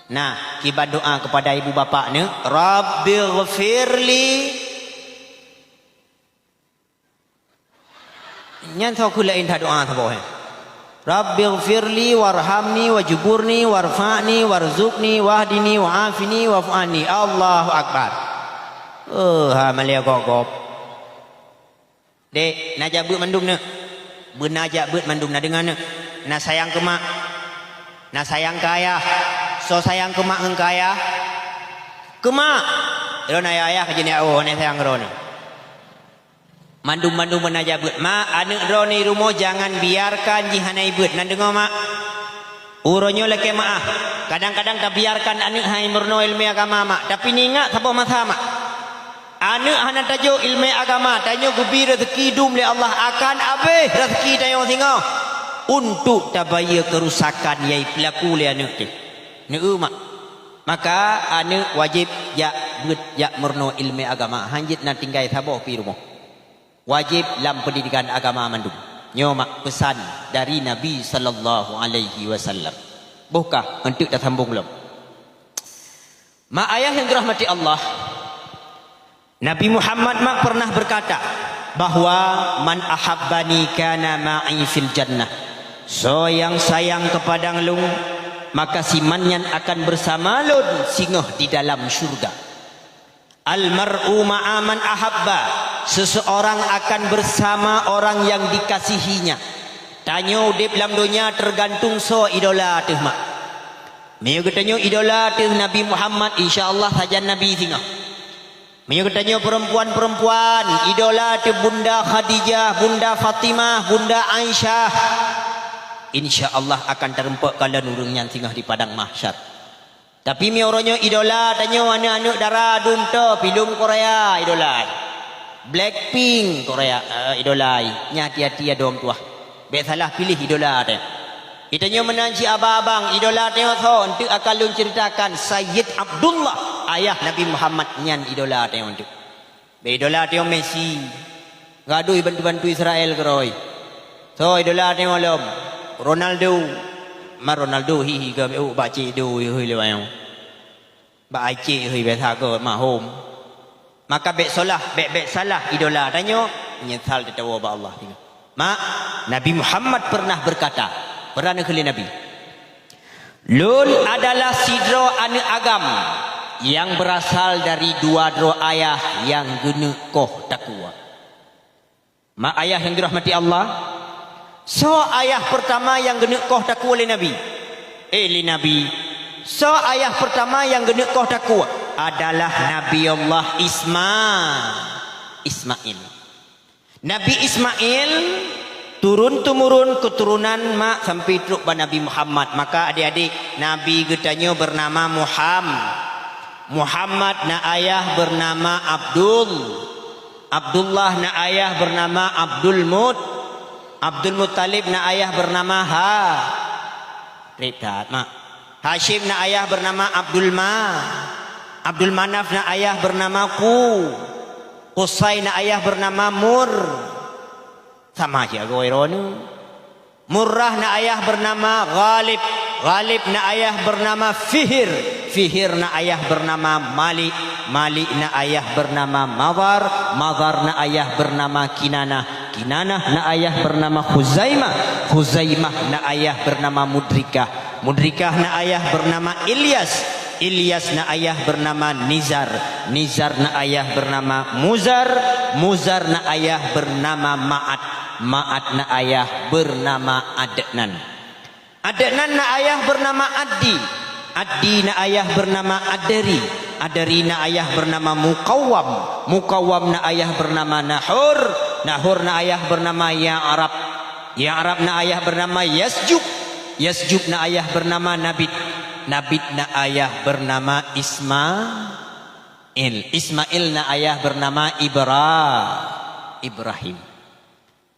Nah, kiban doa kepada ibu bapak neuk, "Rabbighfirli." Nyan soe keuh laén that doa saboh, eh. "Rabbighfirli warhamni wajburni warfa'ni warzuqni wahdini wa'afini wa'fu anni." Allahu Akbar. Eh, ha, malée gob-gob. Dek, na jak beuet mandum neuk. Beuna jak beuet mandum, na deungoe neuk. Na sayang keu mak. Na sayang keu ayah. Soe sayang keu mak ngon keu ayah? Keu mak. Droeneuh ayah-ayah ka jeuet nyak woe, hana sayang keu droeneuh. Mandum-mandum beuna jak beuet. Mak, aneuk droeneuh di rumoh jangan biarkan jih hana ibeuet. Na deungoe, mak? Uroe nyoe lakée meu'ah. Kadang-kadang tabiarkan aneuk hai meurunoe ileumé agama, mak. Tapi neuingat saboh masa, mak. Aneuk hana tajok ileumé agama, tanyoe geubi raseuki dum lé Allah, akan abéh raseuki tanyoe singoh untuk tabayeue keurusakan nyang peulaku lé aneuk teuh. Neu, mak. Maka aneuk wajéb jak beuet, jak meurunoe ileumé agama, hanjeuet na tinggai saboh pi rumoh. Wajéb lam pendidikan agama mandum. Nyoe mak peusan dari Nabi sallallahu alaihi wasallam. Boh kah, eunteuk tasambong lom. Mak ayah nyang dirahmati Allah, Nabi Muhammad mak pernah berkata bahwa, "Man ahabbani kana ma'i fil jannah." Soe nyang sayang keupada lôn, maka si man nyan akan bersama lôn singoh di dalam syurga. "Al mar'u ma'a man ahabba." Seseorang akan bersama orang yang dikasihinya. Tanyoe udeb lam donya teugantung soe idola teuh mak. Meunyoe geutanyoe idola teuh Nabi Muhammad, insya Allah sajan Nabi singoh. Meunyoe geutanyoe peurempuan-peurempuan, idola teuh Bunda Khadijah, Bunda Fatimah, Bunda Aisyah, insya Allah akan tarumpok kalon ureuëng nyan singoh di padang mahsyar. Tapi meunyoe uroe nyoe idola tanyoe aneuëk-aneuëk dara dum toe, filem Korea idola. Blackpink Korea, eh, idola. Nyan hati-hati ya dong tuah. Bék salah piléh idola teuh. Geutanyoe meunan cit abang-abang, idola tanyoe soe, eunteuk akan lôn ceuritakan, Sayyid Abdullah, ayah Nabi Muhammad nyan idola tanyoe eunteuk. Bék idola tanyoe Messi. Gadui bantu-bantu Israel keurôi. Soe idola tanyoe lom? Ronaldo. Ma Ronaldo hihi ka bék bak cék do hôi lewat nyoe. Bak ai cék hôi biasa ke mahom. Maka bék solah, bék, bék salah idola tanyoe, meunyeusal teuh tawoe bak Allah. Mak, Nabi Muhammad pernah berkata, pernah neukheun lé Nabi, "Lôn adalah sidroe aneuëk agam nyang beurasal dari dua droe ayah nyang geuneuk koh takue." Mak ayah nyang dirahmati Allah, soe ayah peurtama nyang geuneuk koh takue lé Nabi? Eh, lé Nabi. Soe ayah peurtama nyang geuneuk koh takue? Adalah Nabi Allah Isma-, Ismail. Nabi Ismail turun-temurun keuturonan mak sampai trok bak Nabi Muhammad. Maka adik-adik, Nabi geutanyoe beunama Muham-, Muhammad na ayah beunama Abdul. Abdullah na ayah beunama Abdul Mut-, Abdul Muttalib na ayah beunama Ha-, rib that, mak. Hashim na ayah beunama Abdul Ma-, Abdul Manaf na ayah beunama Ku-, Qusay na ayah beunama Mur. Sama cit agoe droeneuh. Murrah na ayah bernama Ghalib. Ghalib na ayah bernama Fihir. Fihir na ayah bernama Malik. Malik na ayah bernama Madhar. Madhar na ayah bernama Kinanah. Kinanah na ayah bernama Khuzaimah. Khuzaimah na ayah bernama Mudrikah. Mudrikah na ayah bernama Ilyas. Ilyas na ayah bernama Nizar. Nizar na ayah bernama Muzar. Muzar na ayah bernama Ma'at. Ma'at na ayah bernama Adnan. Adnan na ayah bernama Adi. Adi na ayah bernama Adari. Adari na ayah bernama Mukawam. Mukawam na ayah bernama Nahur. Nahur na ayah bernama Ya'rab. Ya'rab na ayah bernama Yasjub. Yasjub na ayah bernama Nabit. Nabit na ayah bernama Ismail. Ismail na ayah bernama Ibra-, Ibrahim.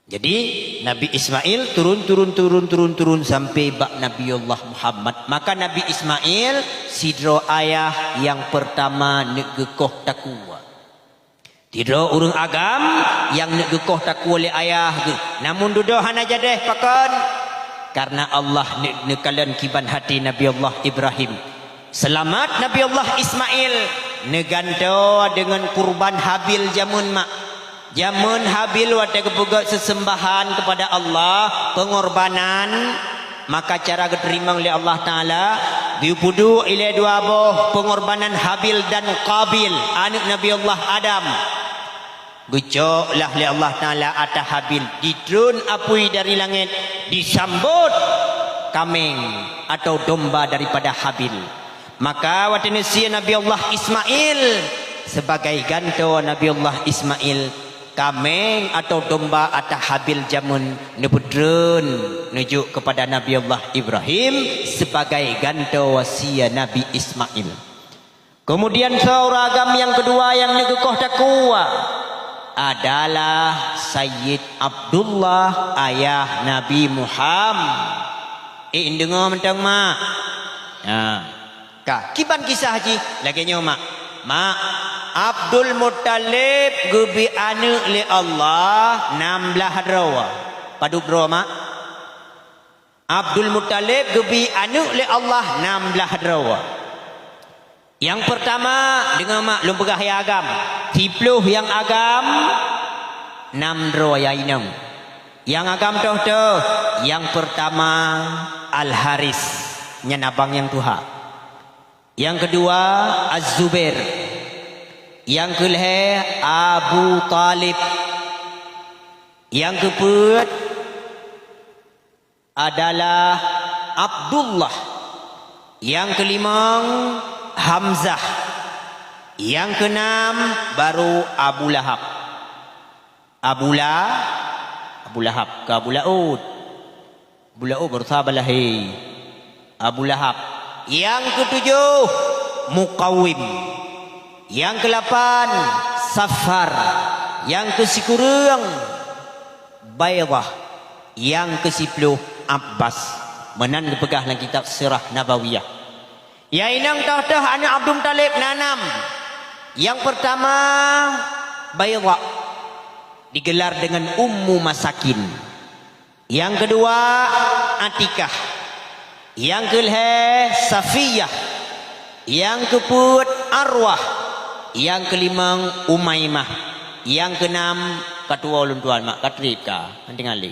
Jadi, Nabi Ismail turun, turun, turun, turun, turun sampai bak Nabiullah Muhammad. Maka Nabi Ismail sidroe ayah nyang pertama neuk geukoh takue. Sidroe ureuëng agam nyang neuk geukoh takue lé ayah geuh. Namun dudoe hana jadeh, pakon? Karena Allah neuk neukalon kiban hati Nabiullah Ibrahim. Seulamat Nabiullah Ismail neugantoe deungon kurban Habil jameun mak. Jameun Habil watée geupeugét seuseumbahan keupada Allah, peungorbanan, maka cara geuteurimong lé Allah Taala, geupeuduek ilée dua boh peungorbanan Habil dan Qabil, aneuëk Nabi Allah Adam. Geucok lah lé Allah Taala ata Habil, ditreun apui dari langét, disambot kaméng atau domba daripada Habil. Maka watée neusie Nabi Allah Ismail, sebagai gantoe Nabi Allah Ismail, kaméng atau domba ata Habil jameun neupeutreun neujok keupada Nabi Allah Ibrahim sebagai gantoe sie Nabi Ismail. Kemudian saudara agam nyang keudua nyang neuk geukoh takue adalah Sayyid Abdullah, ayah Nabi Muhammad. Eh, deungoe mantong mak. Ha. Ka, kiban kisah jih lagée nyoe mak. Mak, Abdul Muttalib geubri aneuëk lé Allah nam blaih droe. Padub droe mak? Abdul Muttalib geubri aneuëk lé Allah nam blaih droe. Nyang peurtama, deungoe mak lôn peugah nyang agam. Siploh nyang agam, nam droe nyang inong. Nyang agam toh-toh, nyang peurtama Al-Haris, nyan abang nyang tuha. Nyang keudua Az-Zubair. Nyang keulhée Abu Thalib. Nyang keupeuet adalah Abdullah. Nyang keulimong Hamzah. Nyang keunam baru Abu Lahab. Abu La-, Abu Lahab, keu Abu Laôt. Abu Laôt baru saban lahé. Abu Lahab. Nyang keutujoh Muqawwim. Nyang keulapan Safar. Nyang keusikureueng Baidah. Nyang keusiploh Abbas. Meunan geupeugah lam kitab Sirah Nabawiyah. Nyang inong toh-toh aneuëk Abdul Muttalib na nam. Nyang peurtama Baidah, digelar deungon Ummu Masakin. Nyang keudua Atikah. Nyang keulhée Safiyah. Nyang keupeuet Arwah. Nyang keulimong Umaimah. Nyang keunam, ka tuwoe ulôn tuan mak, ka trép ka, hana tinggai lé.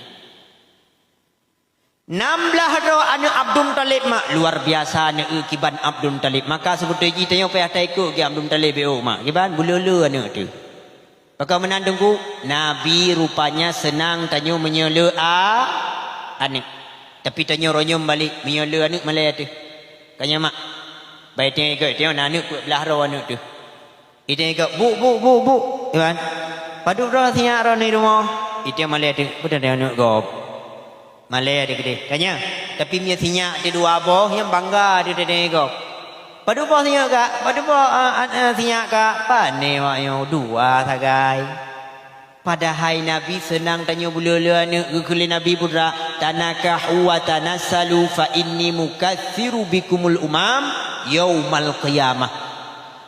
Nam blaih droe aneuëk Abdul Muttalib mak, luar biasa aneuëk kiban Abdul Muttalib. Maka seubeutôi jih tanyoe payah taikot geuh Abdul Muttalib, mak. Kiban, buleue-leue aneuëk teuh. Pakon meunan Teungku, Nabi rupanya seunang tanyoe meunyoe le a-, aneuëk. Tapi tanyoe roh nyoe meubalek, meunyoe le aneuëk malée teuh. Ka nyan mak, bai tanyoe ikot, tanyoe na aneuëk peuet blaih droe aneuëk teuh. Iteueng ikot, "Buk, buk, buk, buk," iban. "Padub droe sinyak droeneuh di rumoh?" Iteueng malée teuh, "Peue teuh aneuëk gob?" Malée teuh keudeh. Ka nyan, tapi meunyoe sinyak teuh dua boh, nyan bangga teuh teueng ikot. "Padub boh sinyak kak? Padub boh, a, a, a, sinyak kak?" Pane awak nyoe, "Dua sagai." Padahai Nabi seunang tanyoe buleue-leue aneuëk, geukheun lé Nabi putra, "Tanakahu wa tanasalu fa inni mukatsiru bikumul umam yaumal qiyamah."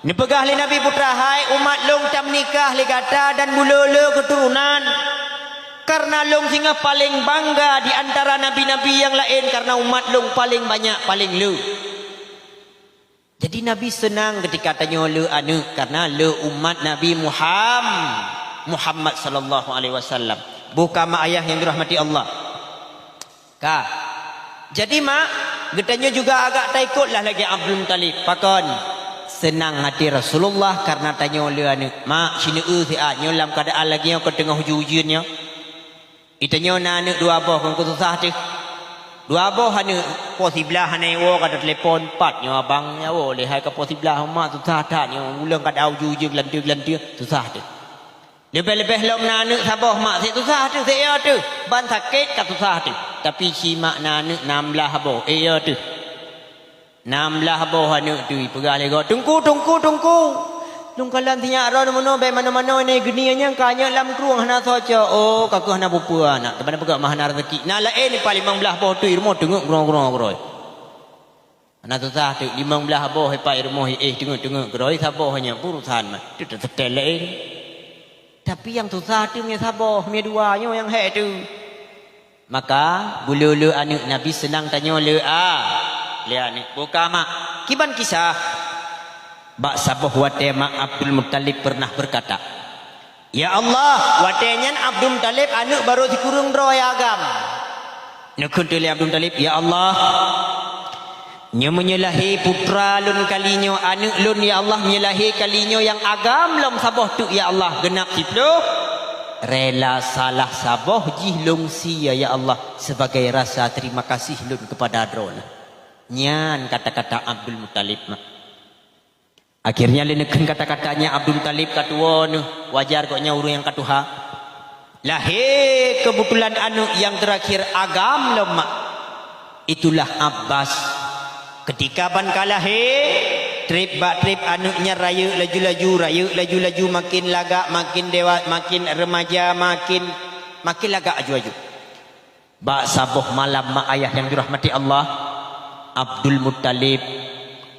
Neupeugah lé Nabi putra, "Hai umat lôn, tameunikah lé gata dan buleue-leue keuturonan." Karena lôn singoh paleng bangga di antara nabi-nabi nyang laén karena umat lôn paleng banyak, paleng le. Jadi Nabi seunang keutika tanyoe le aneuëk karena le umat Nabi Muham-, Muhammad sallallahu alaihi wasallam. Buka mak ayah nyang dirahmati Allah. Ka. Jadi mak, geutanyoe juga agak taikot lah lagée Abdul Muthalib. Pakon? Seunang hati Rasulullah karena tanyoe le aneuëk. Mak, sineue siat nyoe lam keuadaan lagée nyoe ka teungoh ujeuen-ujeuen nyoe. Di tanyoe na aneuëk dua boh, kon ka susah teuh. Dua boh aneuëk, po siblah hana iwoe ka teutelepon, pat nyoe abang nyoe woe lé hai ka po siblah, mak susah that nyoe, ulôn ka dau ujeuen-ujeuen geulanteue-geulanteue, susah teuh. Leubeh-leubeh lom na aneuëk saboh mak, seb susah teuh, seb yo teuh, ban sakét ka susah teuh. Tapi si mak na aneuëk nam blah boh, eh yo teuh. Nam blah boh aneuëk teuh, peugah lé gob, "Teungku, teungku, teungku! Lôn kalon sinyak droe meunoe, bék manoe-manoe nyoe geunie nyang ka anyot lam krueng hana soe cok. Oh, ka kheueh hana peue-peue aneuk, teuma peugah mah hana raseuki. Na laén ipat limong blah boh teuh i rumoh teungeuk keudroe-keudroe keudroe. Hana susah teuh, limong blah boh ipat i rumoh, éh teungeuk-teungeuk keudroe, saboh nyan peurusan mah, teuh teuseutée laén. Tapi nyang susah teuh meunyoe saboh, meunyoe dua nyoe nyang hék teuh." Maka, buleue-leue aneuëk Nabi seunang tanyoe le a, le aneuëk buka mak. Kiban kisah, bak saboh watée mak Abdul Muthalib peureunah beukata, "Ya Allah," watée nyan Abdul Muthalib aneuëk barô sikureueng droe agam. Neukheun teuh lé Abdul Muthalib, "Ya Allah, nyoe meunyoe lahé putra lôn kali nyoe, aneuëk lôn, ya Allah, meunyoe lahé kali nyoe nyang agam lom saboh teuk, ya Allah, geunab siploh, rela salah saboh jih lôn sie, ya Allah, sebagai rasa terima kasih lôn keupada Droeneuh." Nyan kata-kata Abdul Muthalib mak. Akhirnya lé neukheun kata-kata nyan Abdul Muthalib ka tuwoe neuh, wajar gobnyan ureuëng nyang ka tuha. Lahé keubeutulan aneuëk nyang teurakhir agam lom mak. Itulah Abbas. Keutika ban ka lahé, treb bak treb aneuëk nyan rayeuk laju-laju, rayeuk laju-laju, makin lagak, makin dewat, makin remaja, makin, makin lagak aju-aju. Bak saboh malam mak ayah nyang dirahmati Allah, Abdul Muthalib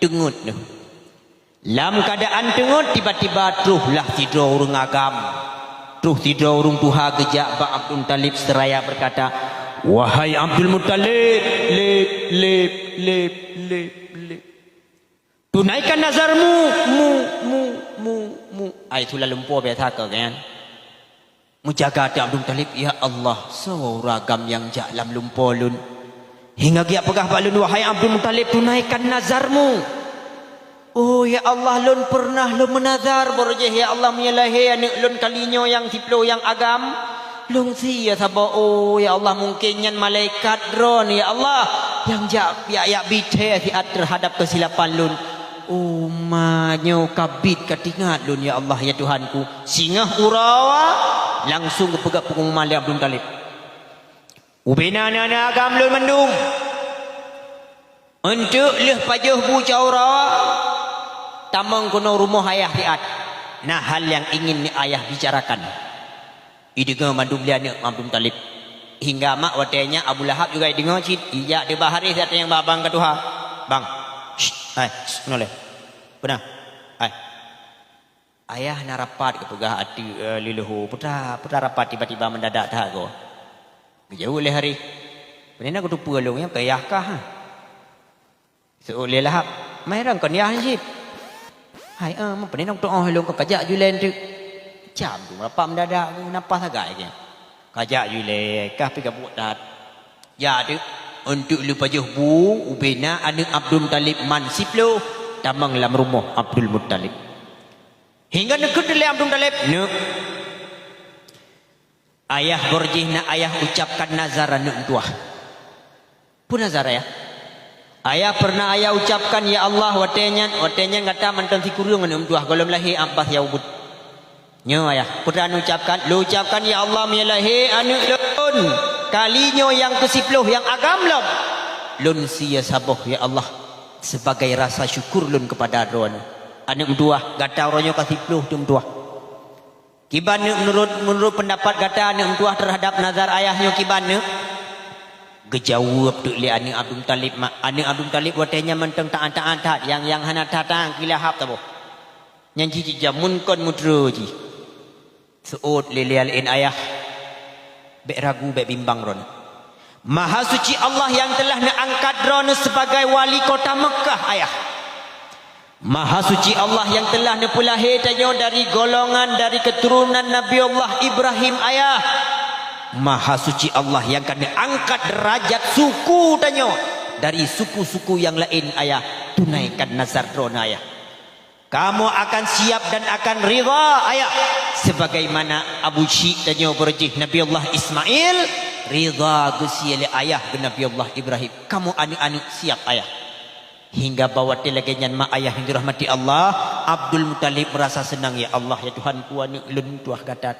teungeut neuh. Lam keuadaan teungeut, tiba-tiba troh lah sidroe ureuëng agam. Troh sidroe ureuëng tuha geujak bak Abdul Muthalib seraya beukata, "Wahai Abdul Muthalib, lib, lib, lib, lib, lib. Tunaikan nazarmu, mu, mu, mu, mu." Ai, sula lumpoe biasa keu, kan? Meujaga teuh Abdul Muthalib, "Ya Allah, soe ureuëng agam nyang jak lam lumpoe lôn? Hingga geujak peugah bak lôn, 'Wahai Abdul Muthalib, tunaikan nazarmu.' Oh, ya Allah, lôn peureunah lôn meunazar, baroe jih, ya Allah, meunyoe lahé aneuëk lôn kali nyoe nyang siploh nyang agam, lôn sie saboh. Oh, ya Allah, mungken nyan malaikat Droeneuh, ya Allah, nyang jak yak-yak bithée siat teuhadab keusilapan lôn. Oh, ma nyoe ka biet ka teuingat lôn, ya Allah, ya Tuhanku.'" Singoh uroe, langsong geupeugah peungumuman lé Abdul Muthalib, "Ubena aneuëk-aneuëk agam lôn mandum, eunteuk lheueh pajoh bu cot uroe, tamong keunoe rumoh ayah siat. Na hal nyang ingin ayah bicarakan." Ideungoe mandum lé aneuëk Abdul Muthalib. Hingga mak watée nyan Abu Lahab juga ideungoe cit, ijak teuh bak Harith, watée nyang bak abang ka tuha. "Bang, syit, hai, syit, keunoe lé. Peue na? Hai." "Ayah na rapat," geupeugah ateueh, eh, leuluhu. "Peue ta-, peue ta rapat tiba-tiba mendadak that goe?" Geujaweueb lé Harith, "Peue na kuteupeue lôn nyang keu ayah kah, ha?" Seuôt lé Lahab, "Meurang kon yah cit." "Hai, eh, peue na kutuoh lôn kon kajak julée teuk." Cam tu rapat mendadak, nafah sagai keu nyan. "Kajak julée, kah pih ka buet that. Jak teuk, eunteuk lheueh pajoh bu, ubena aneuëk Abdul Muthalib man siploh, tamong lam rumoh Abdul Muthalib." Hingga neukheun teuh lé Abdul Muthalib, "Neuk, ayah baroe jih na ayah ucapkan nazar aneuëk meutuwah." "Peue nazar, ayah?" "Ayah peureunah ayah ucapkan, 'Ya Allah, watée nyan, watée nyan gata mantong sikureueng aneuëk meutuwah gohlom lahé Abbas nyang ubit.'" "Nyoe, ayah, peue ta neucapkan?" "Lôn ucapkan, 'Ya Allah, meunyoe lahé aneuëk lôn kali nyoe nyang keusiploh nyang agam lom, lôn sie saboh, ya Allah, sebagai rasa syukur lôn keupada Droeneuh. Aneuëk meutuwah, gata uroe nyoe ka siploh teuk meutuwah. Kiban neuk meunurot, meunurot peundapat gata aneuëk meutuwah teuhadab nazar ayah nyoe kiban neuk?" Geujaweueb teuk lé aneuëk Abdul Muthalib mak. Aneuëk Abdul Muthalib watée nyan mantong taát-taát that, nyang, nyang hana taát-taát keu Lahab saboh. Nyan jih jijameun kon meuteureu jih. Seuôt lé, lé laén ayah. Bék ragu, bék bimbang droeneuh. Maha Suci Allah nyang teulah neuangkat droeneuh sibagai wali kota Meukah, ayah. Maha Suci Allah nyang teulah neupeulahé tanyoe dari golongan, dari keuturonan Nabi Allah Ibrahim, ayah. Maha Suci Allah nyang ka neuangkat deurajat suku tanyoe dari suku-suku nyang laén, ayah. Tunaikan nazar droeneuh, ayah. Kamoe akan siap dan akan ridha, ayah. Sebagaimana Abu Syik tanyoe beureuh jih Nabi Allah Ismail, ridha geusie lé ayah geuh Nabi Allah Ibrahim. Kamoe aneuk-aneuk siap, ayah. Hingga bak watée lagée nyan ma ayah nyang dirahmati Allah, Abdul Muthalib meurasa seunang, "Ya Allah, ya Tuhanku, aneuk lôn tuah gata."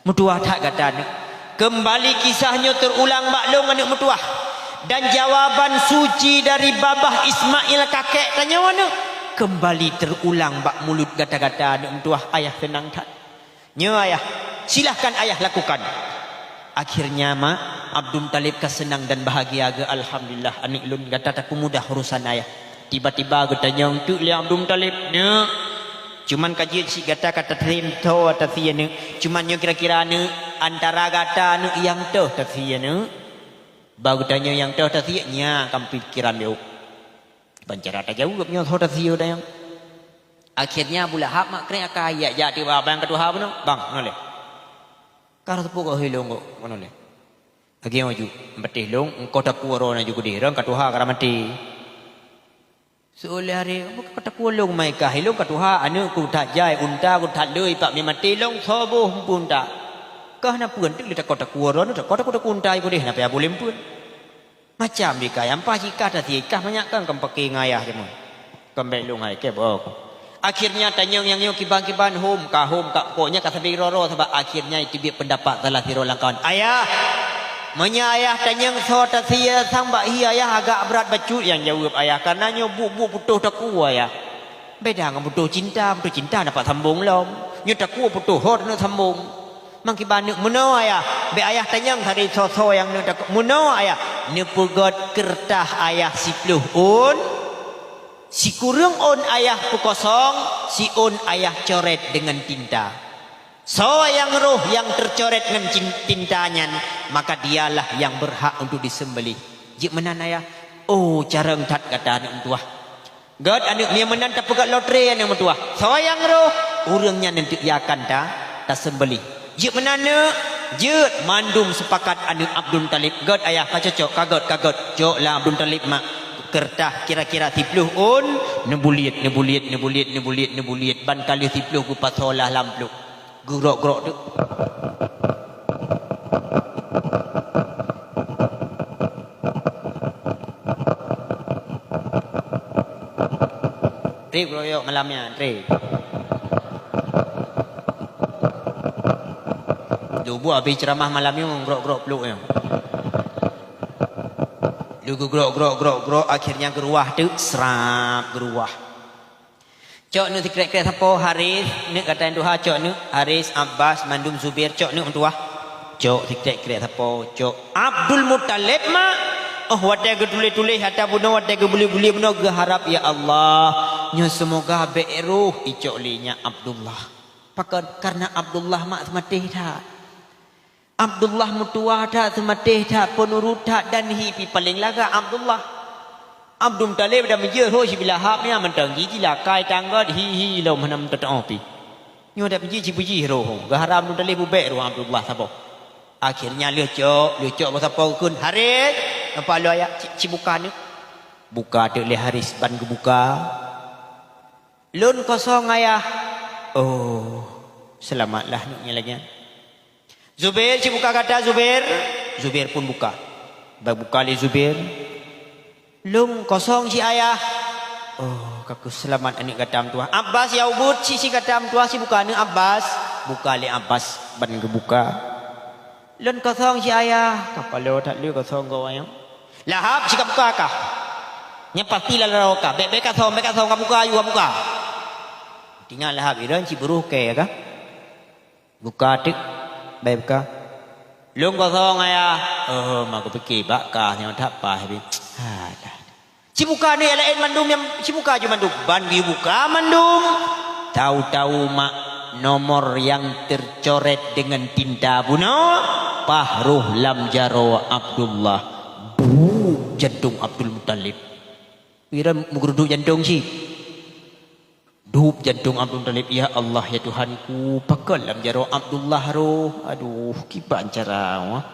Meutuwah that gata aneuk. Keumbali kisah nyoe teurulang bak lôn aneuk meutuwah. Dan jawaban suci dari babah Ismail kakek tanyoe aneuk, keumbali teurulang bak mulut gata-gata aneuk meutuwah, ayah seunang that. Nyoe ayah, silahkan ayah lakukan. Akhirnya ma, Abdul Muthalib ka seunang dan bahagia geuh, "Alhamdulillah aneuk lôn, gata tapeumudah urusan ayah." Tiba-tiba geutanyong teuk lé Abdul Muthalib, "Neuk, cuman ka jeuet cit gata ka tatem tho tasie neuk. Cuman nyoe kira-kira neuk, antara gata neuk nyang toh tasie neuk?" Ba geutanyong nyang toh tasie, "Nyan ka pikiran lé." Ban cara tajaweueb nyoe tho tasie tanyong. Akhirnya Abu Lahab mak krek akai, "Jak, jak tiba abang ka tuha bunoe, bang, noleh." "Ka rasa pukon hilong kok, noleh." Lagée nyoe ju, "Meupatéh lôn, engkau takue droe na ju keudeh, droe ka tuha, ka maté." Seuleh hari, "Ka takue lôn mai kah, ilôn ka tuha, aneuk ku that jai, unta ku that lheueh, ipak mi maté lôn, soe boh eumpeuen unta." "Kah na peue teuk lé takot takue droe, takot takue unta i keudeh, na payah boleh eumpeuen." Macam di kah, nyang paih jikah tasie kah manyak kan, kan paké ngon ayah jameun. Kan bék lôn hai kée boh. Akhirnya tanyong nyang nyoe kiban-kiban hom ka hom ka pokoknya ka sabe roro sabab akhirnya iteubiet peundapat salah sidroe lamkawan. "Ayah, meunyoe ayah tanyong soe tasie sang bak hi ayah agak brat bacut nyang jaweueb ayah, kareuna nyoe buet-buet putôh takue ayah. Beda ngon putôh cinta, putôh cinta na pat sambong lom. Nyoe takue putôh hot neuk sambong." Mangkiban neuk meunoe ayah, bék ayah tanyong sabe soe-soe nyang neuk takot. Meunoe ayah, neupeugét keureutah ayah siploh ôn, sikureueng ôn ayah peukosong, siôn ayah coret deungon tinta. Soe nyang roh nyang teucoret ngon cin-, tinta nyan, maka dialah nyang beurhak untuk disembelih. Jeuet meunan ayah, oh carông that gata aneuk meutuwah. Gét aneuk, meunyoe meunan tapeugét lotre aneuk meutuwah. Soe nyang roh, ureuëng nyan eunteuk akan ta, taseumbelih. Jeuet meunan neuk, jeuet mandum seupakat aneuk Abdul Muthalib. Gét ayah ka cocok, ka gét, ka gét. Cok lam Abdul Muthalib mak keureutah kira-kira siploh ôn, neubuliet, neubuliet, neubuliet, neubuliet, neubuliet. Ban ka lheueh siploh geupasoe lah lam pluek. Geurok-grok tu. Trép geuyok malam nyan, trép. Lubuk habéh ceuramah malam nyoe grok-grok pluek nyoe. Lheueh geugrok-grok, grok-grok, akhirnya geuruwah teuk, srap, geuruwah. Cok neuk sikrek-krek sapo, Haris, neuk gata nyang tuha, cok neuk, Haris, Abbas, mandum Zubair, cok neuk meutuwah. Cok sikrek-krek sapo, cok. Abdul Muthalib mak, oh watée geutuléh-tuléh ata bunoe, watée geubuléh-buléh bunoe, geuharab, "Ya Allah, nyoe seumoga bék roh icok lé nyak Abdullah." Pakon? Kareuna Abdullah mak seumatéh that. Abdullah meutuwah that, seumatéh that, peunurot that, dan hi pi paleng lagak Abdullah. Abdul Muthalib dan meujeuet roh sibilah hab nyan mantong jih, jilakai tanggot hi-hi lom hana meuteutoh pi. Nyoe dan meujeuet jibeujih roh, geuharab Abdul Muthalib bubek roh Abdullah saboh. Akhirnya lheueh cok, lheueh cok beusapo geukheun, "Haris, nampak lôn ayah, ci, ci buka neuk." Buka teuk lé Haris ban geubuka. "Lôn kosong, Ayah." "Oh, seulamatlah neuk nyan lagée nyan." "Zubair, ci buka gata, Zubair." Zubair pun buka. Bak buka lé Zubair. "Lôn kosong, ci Ayah." "Oh, ka keuh seulamat aneuk gata meutuwah." "Abbas, ya ubit, ci, ci gata meutuwah, ci buka aneuk Abbas." Buka lé Abbas ban geubuka. "Lôn kosong, ci Ayah." Kapalo that lé kosong goe nyan. "Lahab, ci ka buka kah. Nyan pasti lam laroe kah. Bék, bék kasong, bék kasong, ka buka, yu ka buka." Tinggai Lahab idong ci beuruh kée kah. Buka teuk, bék buka. "Lôn kosong, Ayah." "Oh, ma kupiké bak kah nyoe that paih bit." Alah. Ci buka ni laén mandum nyang ci buka ju mandum. Ban geubuka mandum. Tahu-tahu mak nomor nyang teucoret deungon tinta bunoe. Paih roh lam jaroe Abdullah, bup jantong Abdul Muthalib. Pira meugeuruduk jantong cit. Dup jantong Abdul Muthalib, "Ya Allah, ya Tuhanku, pakon lam jaroe Abdullah roh? Aduh, kiban cara, wah."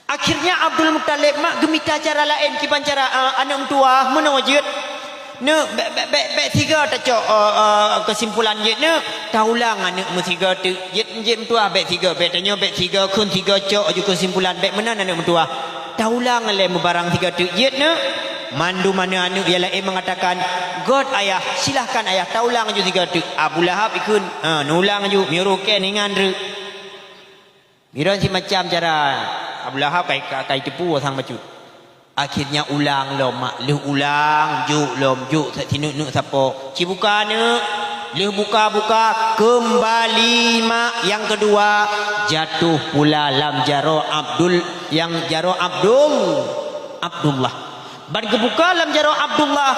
Akhirnya Abdul Muthalib mak geumita cara laén, kiban cara, "Ah, aneuk meutuwah, meunoe jeuet. Neuk, bèk, bèk, bèk, bèk siga tacok, eh, eh, keusimpulan jeuet neuk. Taulang aneuk meusiga teuk. Jeuet, jeuet meutuwah, bèk siga, bèk tanyoe, bèk siga, kheun siga cok aju keusimpulan, bèk meunan aneuk meutuwah. Taulang lé meubarang siga teuk jeuet neuk." Mandum aneuk-aneuk nyang laén mengatakan, "Göt ayah, silahkan ayah, taulang aju siga teuk." Abu Lahab ikheun, "Ha, neulang aju, meunyoe roh kèe neuingat treuk." Bidon simacam cara Abu Lahab kai, kai, kai teupeu sang bacut. Akhirnya ulang lom mak, lheueh ulang, jok lom, jok sa-, sineuk-neuk sapo. Cibuka neuk, lheueh buka-buka, keumbali mak nyang keudua, jatoh pula lam jaroe Abdul, nyang jaroe Abdul, Abdullah. Ban geubuka lam jaroe Abdullah,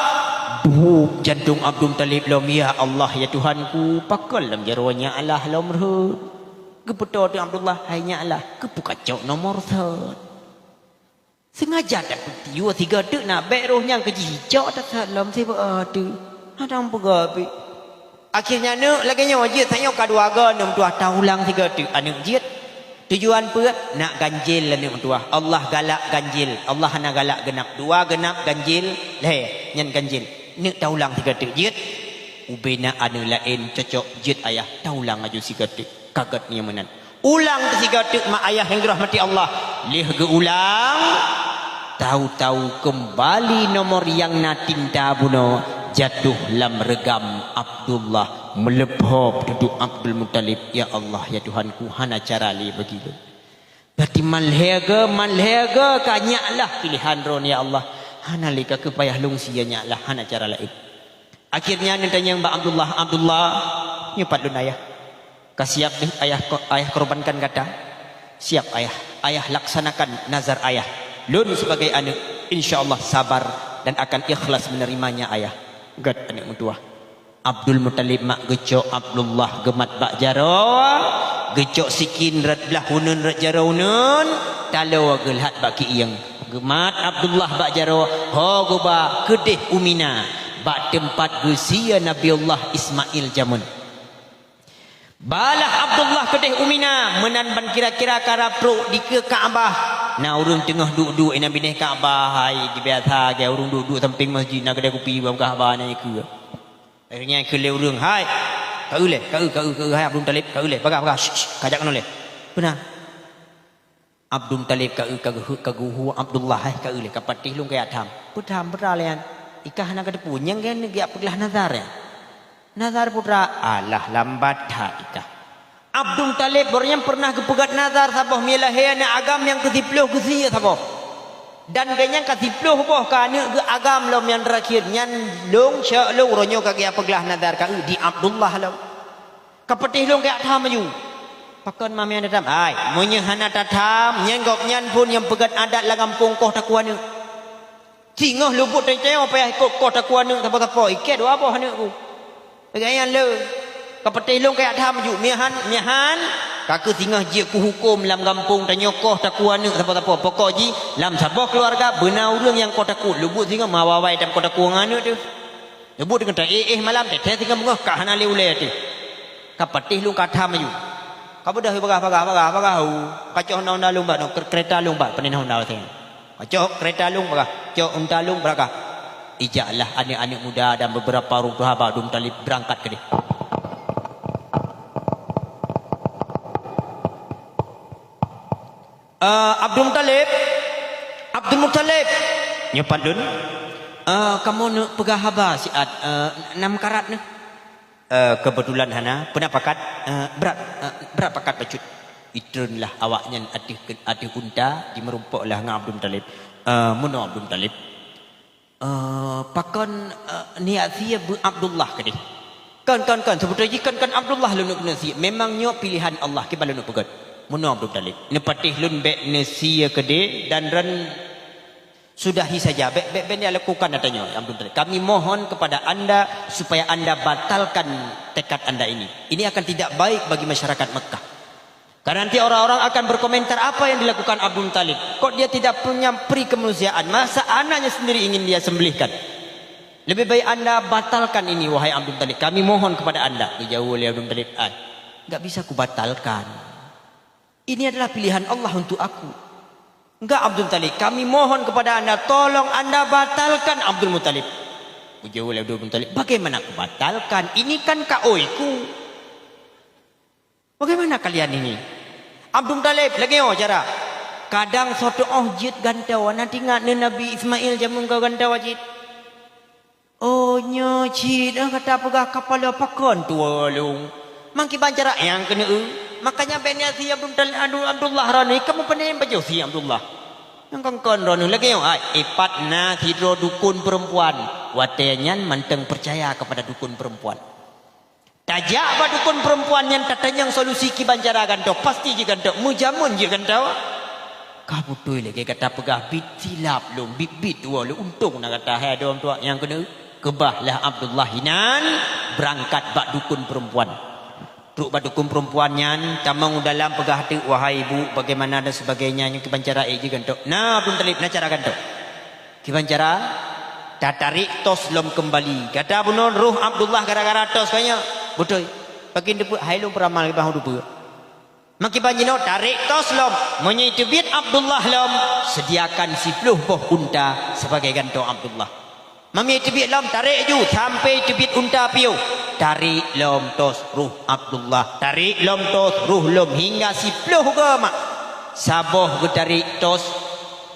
bup jantong Abdul Muthalib lom, "Ya Allah, ya Tuhanku, pakon lam jaroe nyak lah lom rhot." Geupeutoe teuk Abdullah, "Hai nyak lah, keupeue kacok nomor sot?" Sengaja tapeutiyoe siga teuk na bèk roh nyan keu jih icok tasat lom sibeuet teuk. Hana meupeugah pih. Akhirnya neuk lagèe nyoe jeuet, tanyoe ka dua goe neuk meutuwah, taulang siga teuk aneuk jeuet. Tujuan peue? Nak ganjil aneuk meutuwah. Allah galak ganjil. Allah hana galak geunap. Dua geunap ganjil, lhèe nyan ganjil. Neuk taulang siga teuk jeuet. Ubena aneuk laén cocok jeuet ayah, taulang aju siga teuk. Ka göt nyoe meunan. Ulang keusiga teuk mak ayah nyang dirahmati Allah. Lheueh geuulang, tau-tau keumbali nomor nyang na tinta bunoe jatoh lam reugam Abdullah, meuleupho peududuek Abdul Muthalib. "Ya Allah, ya Tuhanku, hana cara lé bagi lôn. Berarti man lhèe goe, man lhèe goe ka nyak lah piléhan droeneuh, ya Allah. Hana lé ka keupayah lôn sie nyak lah, hana cara laén." Akhirnya neutanyong bak Abdullah, "Abdullah, nyoe pat lôn ayah. Ka siap deh ayah ko-, ayah korbankan gata?" "Siap ayah. Ayah laksanakan nazar ayah. Lôn sebagai aneuk, insya Allah sabar dan akan ikhlas menerimanya ayah." Göt aneuk meutuwah. Abdul Muthalib mak geucok Abdullah geumat bak jaroe, geucok sikin rot blah uneun rot jaroe uneun, taloe geulhat bak keuieng. Geumat Abdullah bak jaroe, ho geuba keudeh u Mina, bak teumpat geusie Nabiullah Ismail jameun. Balah Abdullah keudeh u Mina, meunan ban kira-kira ka rab trok dikeue Ka'bah. Na ureueng teungoh duek-duek inan binéh Ka'bah, hai, biasa lagèe ureueng duek-duek sampéng masjid, na keudè kupi bak Ka'bah na ikeue. Akhirnya keu lé ureueng, "Hai, ka eu lé, ka eu, ka eu, ka eu, hai Abdul Muthalib, ka eu lé, bagah, bagah, shh, shh, kajak keunoe lé." Peue na? Abdul Muthalib ka eu, ka geuhu-, ka geuhu Abdullah, "Hai, ka eu lé, ka patéh lôn kajak tham." "Peue tham, peue tham lé nyan?" "Ikah hana kateupeue, nyang keuneuk geujak peuglah nazar nyan." "Nazar peue tra?" "Alah, lambat that ikah." Abdul Muthalib baroe nyan peureunah geupeugöt nazar saboh, meulahé aneuk agam nyang keu siploh geusie saboh. Dan gobnyan ka siploh boh ka aneuk geuh agam lom nyang teurakhir nyan, lôn, syok lôn, uroe nyoe ka geujak peuglah nazar ka eu di Abdullah lom. Ka patéh lôn kajak tham aju. Pakon ma meunan tatham? Hai, meunyoe hana tatham, nyan gobnyan phon nyang peugöt adat lam gampông koh takue aneuk. Singoh lubuk teuntèe payah ikot koh takue aneuk sapo-sapo, ikèe dua boh aneuk ku. Lagèe nyan lé. Ka patéh lôn kajak tham aju, meuhan, meuhan. Ka keuh singoh jeuet kuhukôm lam gampông tanyoe koh takue aneuk sapo-sapo. Pokok jih, lam saboh keuluwarga beuna ureueng nyang koh takue. Lubuk singoh meuawai-awai tam koh takue ngon aneuk teuh. Lubuk teungoh ta éh-éh malam, teuh-teuh singoh beungoh ka hana lé ulèe teuh. Ka patéh lôn ka tham aju. Ka beudôh bagah, bagah, bagah, bagah, hu. Ka cok honda-honda lôn bak, nyoe ker-, keureta lôn bak, pané na honda watèe nyan. Ka cok keureta lôn bagah, cok unta lôn bagah. Ijaklah aneuk-aneuk muda dan beberapa ureueng tuha bak Abdul Muthalib beurangkat keudeh. "Eh, Abdul Muthalib, Abdul Muthalib." "Nyoe pat lôn." "Eh, kamoe neuk peugah haba siat, eh, nam karat neuh." "Eh, keubeutulan hana, peue na pakat?" "Eh, brat, eh, brat pakat bacut." Itreunlah awaknyan ateueh ke-, ateueh unta, jimeurumpoklah ngon Abdul Muthalib. "Eh, meunoe Abdul Muthalib, eh, pakon, eh, neujak sie beuet Abdullah keudeh?" "Kon, kon, kon, seubeutôi jih kon, kon Abdullah lôn neuk keuneuk sie. Memang nyoe piléhan Allah, kiban lôn neuk peugöt. Meunoe Abdul Muthalib, neupatéh lôn bèk neusie keudeh dan ran sudahi saja, bèk, bèk, bèk dilakukan ata nyoe, Abdul Muthalib. Kami mohon kepada anda supaya anda batalkan tekad anda ini. Ini akan tidak baik bagi masyarakat Mekah." Karena nanti orang-orang akan berkomentar apa yang dilakukan Abdul Muthalib. Kok dia tidak punya peri kemanusiaan? Masa anaknya sendiri ingin dia sembelihkan? Lebih baik anda batalkan ini, wahai Abdul Muthalib. Kami mohon kepada anda. Dijawab oleh Abdul Muthalib, "Ai, nggak bisa kubatalkan. Ini adalah pilihan Allah untuk aku." "Enggak, Abdul Muthalib, kami mohon kepada anda, tolong anda batalkan Abdul Muthalib." Dijawab oleh Abdul Muthalib, "Bagaimana kubatalkan? Ini kan kaoiku." Bagaimana kalian ini? Abdul Muthalib, lagèe nyoe cara. Kadang soe teuh jeuet gantoe, na teuingat neuh Nabi Ismail jameun ka gantoe jeuet. Oh, nyoe cit, eh, gata peugah kapala pakon tuwo lôn. Mangkiban cara nyang keuneuk. Makanya bèk nyan si Abdul, Abdul, Abdullah droeneuh, kamoe pandai baca si Abdullah. Nyang kon-kon droeneuh lagèe nyoe, hai, ipat na sidroe dukun perempuan. Watèe nyan mantong percaya kepada dukun perempuan. Tajak bak dukun perempuan nyan tatanyong solusi kiban cara gantoe, pasti jeuet gantoe, meujameun jeuet gantoe. Ka beutôi lagèe gata peugah, bit silap lôn, bit-bit tuwo lôn, untông na gata hai dom tuak nyang keuneuk. Keubah lah Abdullah inan, beurangkat bak dukun perempuan. Trok bak dukun perempuan nyan, tamong u dalam peugah teuk, "Wahai ibu, bagaimana dan sebagainya, nyoe kiban cara ék jeuet gantoe." "Na, Abdul Muthalib, na cara gantoe." "Kiban cara?" "Tatarek tos lom keumbali. Gata bunoe roh Abdullah gara-gara tos ka nyoe." "Beutôi." "Pakon teupeue?" "Hai lôn peuramal kiban teupeue." "Mangkiban jinoe tarek tos lom. Meunyoe teubiet Abdullah lom, sediakan siploh boh unta sebagai gantoe Abdullah. Meunyoe teubiet lom, tarek ju sampai teubiet unta piôh. Tarek lom tos roh Abdullah. Tarek lom tos roh lom hingga siploh goe mak. Saboh geutarek tos,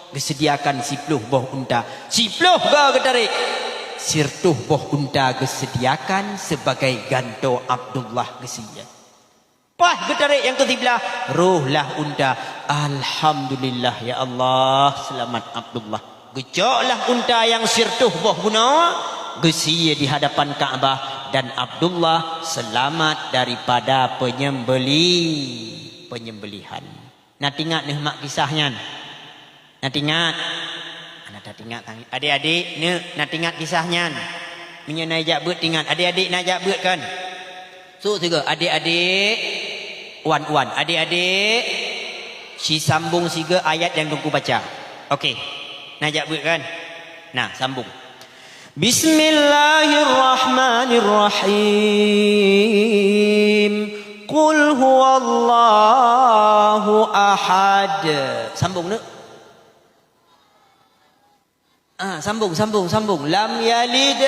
geusediakan siploh boh unta. Siploh goe geutarek, siratoh boh unta geusediakan sebagai gantoe Abdullah geusie." Paih geutarek nyang keu siblah, roh lah unta. "Alhamdulillah, ya Allah, seulamat Abdullah." Geucok lah unta nyang siratoh boh bunoe, geusie di hadapan Ka'bah, dan Abdullah seulamat daripada penyembeli-, penyembelihan. Na teuingat neuh mak kisah nyan? Na teuingat? Hana tateuingat tangieng. Adék-adék, neuk na teuingat kisah nyan? Meunyoe na jak beuet teuingat, adék-adék na jak beuet kan? Su sigoe, adék-adék, wan-wan, adék-adék, sisambong sigoe ayat nyang Teungku baca. Oke. Na jak beuet kan? Nah, sambong. Bismillahirrahmanirrahim. Qul huwallahu ahad. Sambong neuk. Ah, sambong, sambong, sambong. Lam yalid.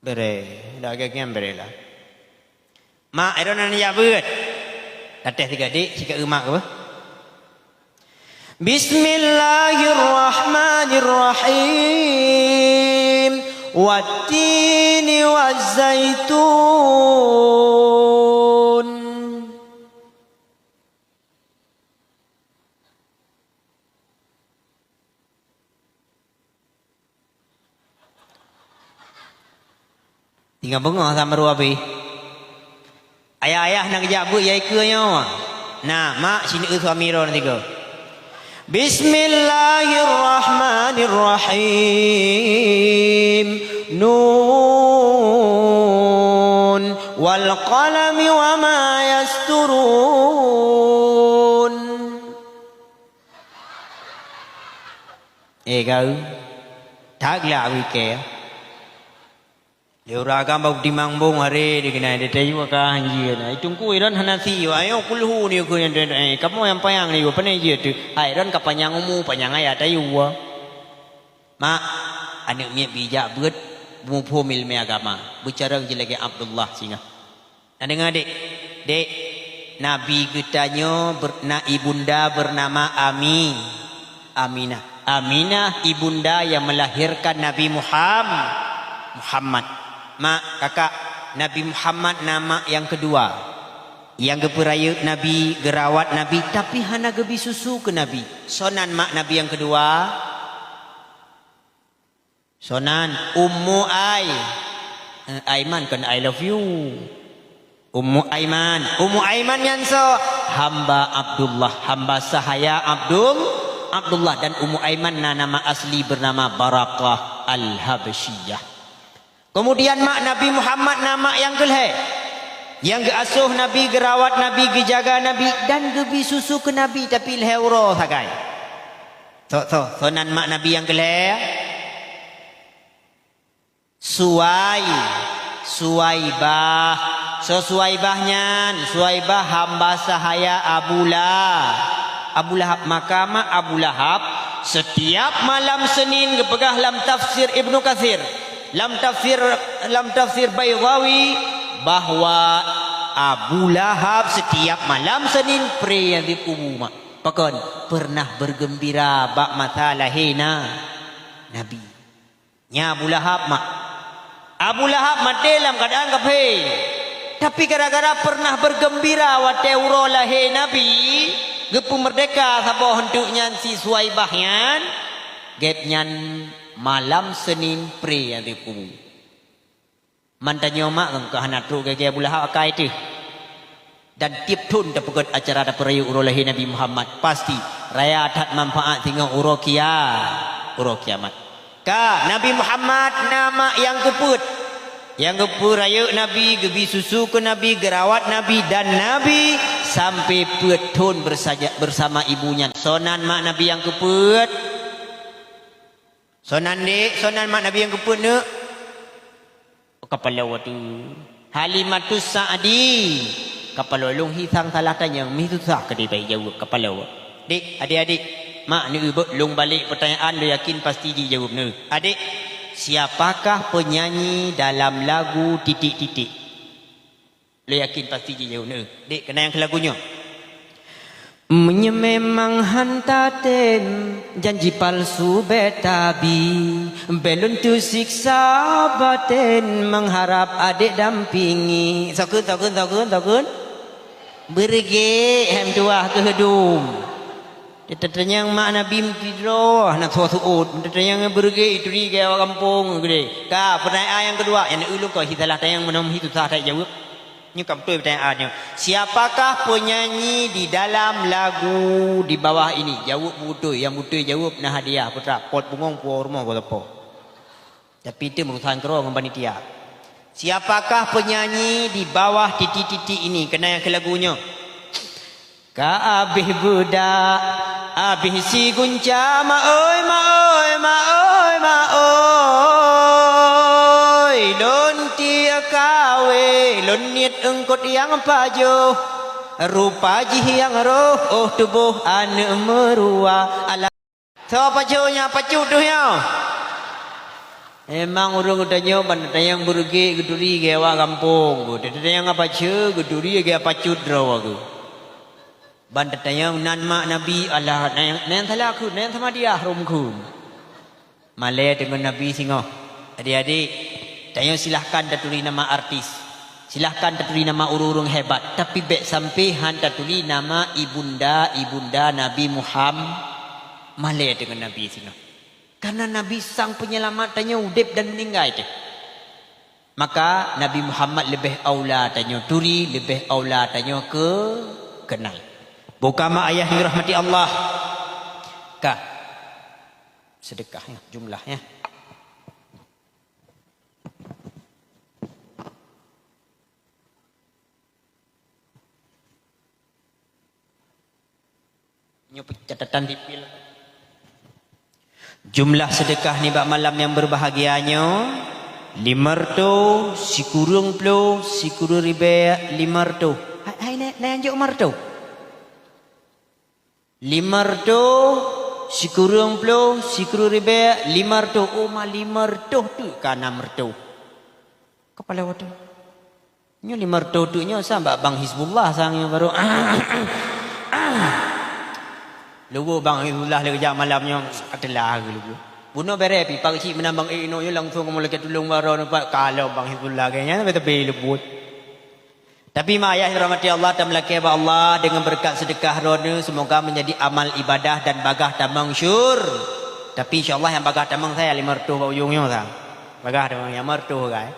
Bere, dak gèt nyan bere lah. Mak, ero na jak beuet. Lateh tiga dik, sikat umak ke apa? Bismillahirrahmanirrahim. Wattini wazzaitun. Tinggai beungoh sama ruwa pih. Ayah-ayah na geujak beuet yai keue nyoe. Nah, mak sineuk suami droe tiga. Bismillahirrahmanirrahim. Nun wal qalami wa ma yasturun. Eh, kau. Tak gelak wike. Lé ureueng agam bak dimang bong hari di kena di tayu ka hanjir. Nah, itu ku iran hana si, ayo kulhu ni ku yang, eh, kamu yang payang ni, apa ni je tu? Hai, iran ka panyang umu, panyang ayat tayu. Mak, aneuk miet bijak beuet, muphom ileumèe agama. Beucarông jih lagèe Abdullah singoh. Na deungö, Dek? Dek, Nabi geutanyoe ber-, na ibunda bernama Ami-, Aminah. Aminah ibunda yang melahirkan Nabi Muham-, Muhammad. Mak, kakak, Nabi Muhammad na mak nyang keudua. Nyang geupeurayeuk Nabi, geurawat Nabi, tapi hana geubi susu keu Nabi. Soe nan mak Nabi nyang keudua? Soe nan? Ummu Ai-, eh, Aiman kon I love you. Ummu Aiman. Ummu Aiman nyan soe? Hamba Abdullah, hamba sahaya Abdul-, Abdullah. Dan Ummu Aiman na nama asli bernama Barakah Al-Habsyiyah. Keumudian mak Nabi Muhammad na mak nyang keulhée, nyang geuasoh Nabi, geurawat Nabi, geujaga Nabi, dan geubi susu keu Nabi, tapi lhée uroe sagai. Soe, soe, soe nan mak Nabi nyang keulhée? Suwai, Suwaibah. Soe Suwaibah nyan? Suwaibah hamba sahaya Abu La-, Abu Lahab. Maka mak Abu Lahab, setiap malam Senin geupeugah lam tafsir Ibnu Katsir, lam tafsir, lam tafsir Baidhawi, bahwa Abu Lahab setiap malam Senin pré nyang di kubu mak. Pakon? Pernah bergembira bak masa lahé na-, Nabi. Nyan Abu Lahab mak. Abu Lahab maté lam keuadaan kafé. Tapi gara-gara pernah bergembira watée uroe lahé Nabi, geupeumeurdeka saboh eunteuk nyan si Suwaibah nyan, gét nyan malam Senin pré nyang di kubu. Man tanyoe mak, kon ka hana trok gaya-gaya Abu Lahab akai teuh. Dan tieb thon tapeugét acara tapeurayeuk uroe lahé Nabi Muhammad, pasti raya that manfaat singoh uroe kia-, uroe kiamat. Ka, Nabi Muhammad na mak nyang keupeuet, nyang geupeurayeuk Nabi, geubi susu keu Nabi, geurawat Nabi, dan Nabi sampai peuet thon bersaja-, bersama ibu nyan. Soe nan mak Nabi nyang keupeuet? Soe nan dék, soe nan mak Nabi nyang keupeuet neuk? Kapaloe teuh. Halimatus Sa'di. Kapaloe, lôn hisang salah tanyong, meuhi susah keudéh bak jaweueb, kapaloe. Dék, adék-adék, mak neueu beuet, lôn balek peutanyaan, lôn yakin pasti jijaweueb neueu. Adék, siapakah penyanyi dalam lagu titik-titik? Lôn yakin pasti jijaweueb neueu. Dék, keunan nyang keu lagu nyoe. Meunyoe memang han tatem, janji palsu bék tabi, bék lôn teusiksa baten, mengharap adék dampingi. Sokun, sokun, sokun, sokun. Beureuguek, hem tuah keuheudum. Teutatanyong mak Nabi meutidroe, na soe seuôt. Teutatanyong beureuguek, ituri gaya awak gampông, geude. Ka, peutanyaan nyang keudua, nyang ulôn kon hi salah tanyong, meunan hi susah that jaweueb. Nyoe ka beutôi peutanyaan nyoe. Siapakah penyanyi di dalam lagu di bawah ini? Jaweueb beutôi, nyang beutôi jaweueb na hadiah, putra, pot bungong, puwoe rumoh, geuleupah. Tapi itu urusan keudroe ngon panitia. Siapakah penyanyi di bawah titik-titik ini? Keunan nyang keu lagu nyoe. Ka abéh beudak, abéh sigunca, maoi, maoi, maoi, maoi. Lôn tiek kawé, lôn niet eungkot nyang pajoh. Rupa jih nyang roh, oh tuboh aneuk meurua. Alah. Soe pajoh nyan, pacut deuh nyoe? Memang ureuëng geutanyoe ban tatanyong beureuguek geuturi gaya awak gampông, geutanyoe apa ceu geuturi gaya pacut droe geuh. Ban tatanyong nan mak Nabi, alah, nan, nan salah keuh, nan sama dia rom keuh. Malée deungon Nabi singoh. Adik-adik, tanyoe silahkan taturi nama artis. Silahkan taturi nama ureuëng-ureuëng hebat, tapi bék sampai han taturi nama ibunda-ibunda Nabi Muham-, malée deungon Nabi singoh. Karena Nabi sang penyelamat tanyoe udeb dan meuninggai teuh. Maka Nabi Muhammad leubeh aula tanyoe turi, leubeh aula tanyoe ke-, kenal. Buka ma ayah yang dirahmati Allah. Ka. Sedekah ya, jumlah ya. Nyoe catatan sipil. Jumlah sedekah nibak malam nyang berbahagia nyoe, lima reutôh, sikureueng ploh, sikureueng ribée, lima reutôh. Hai, hai, na, na nyang jok lima reutôh? Lima reutôh, sikureueng ploh, sikureueng ribée, lima reutôh. Oh, ma lima reutôh teuk ka nam reutôh. Kapala watée. Nyoe lima reutôh teuk nyoe sa bak Bank Hizbullah sang nyoe baru. Lubuk Bank Hizbullah lé keujak malam nyoe, atelah geuh lubuk. Bunoe bereh pi, pak cik meunambang, eh, inoe nyoe langsung kamoe lakée tulông baroe nampak kalau Bank Hizbullah kayaknya sampai tepi lubuk. Tapi ma ayah yang dirahmati Allah dan meulakée bak Allah, dengan berkat sedekah droeneuh, semoga menjadi amal ibadah dan bagah tamong syur. Tapi insya Allah nyang bagah tamong saya lima reutôh bak ujong nyoe sa. Bagah tamong lima reutôh, guys.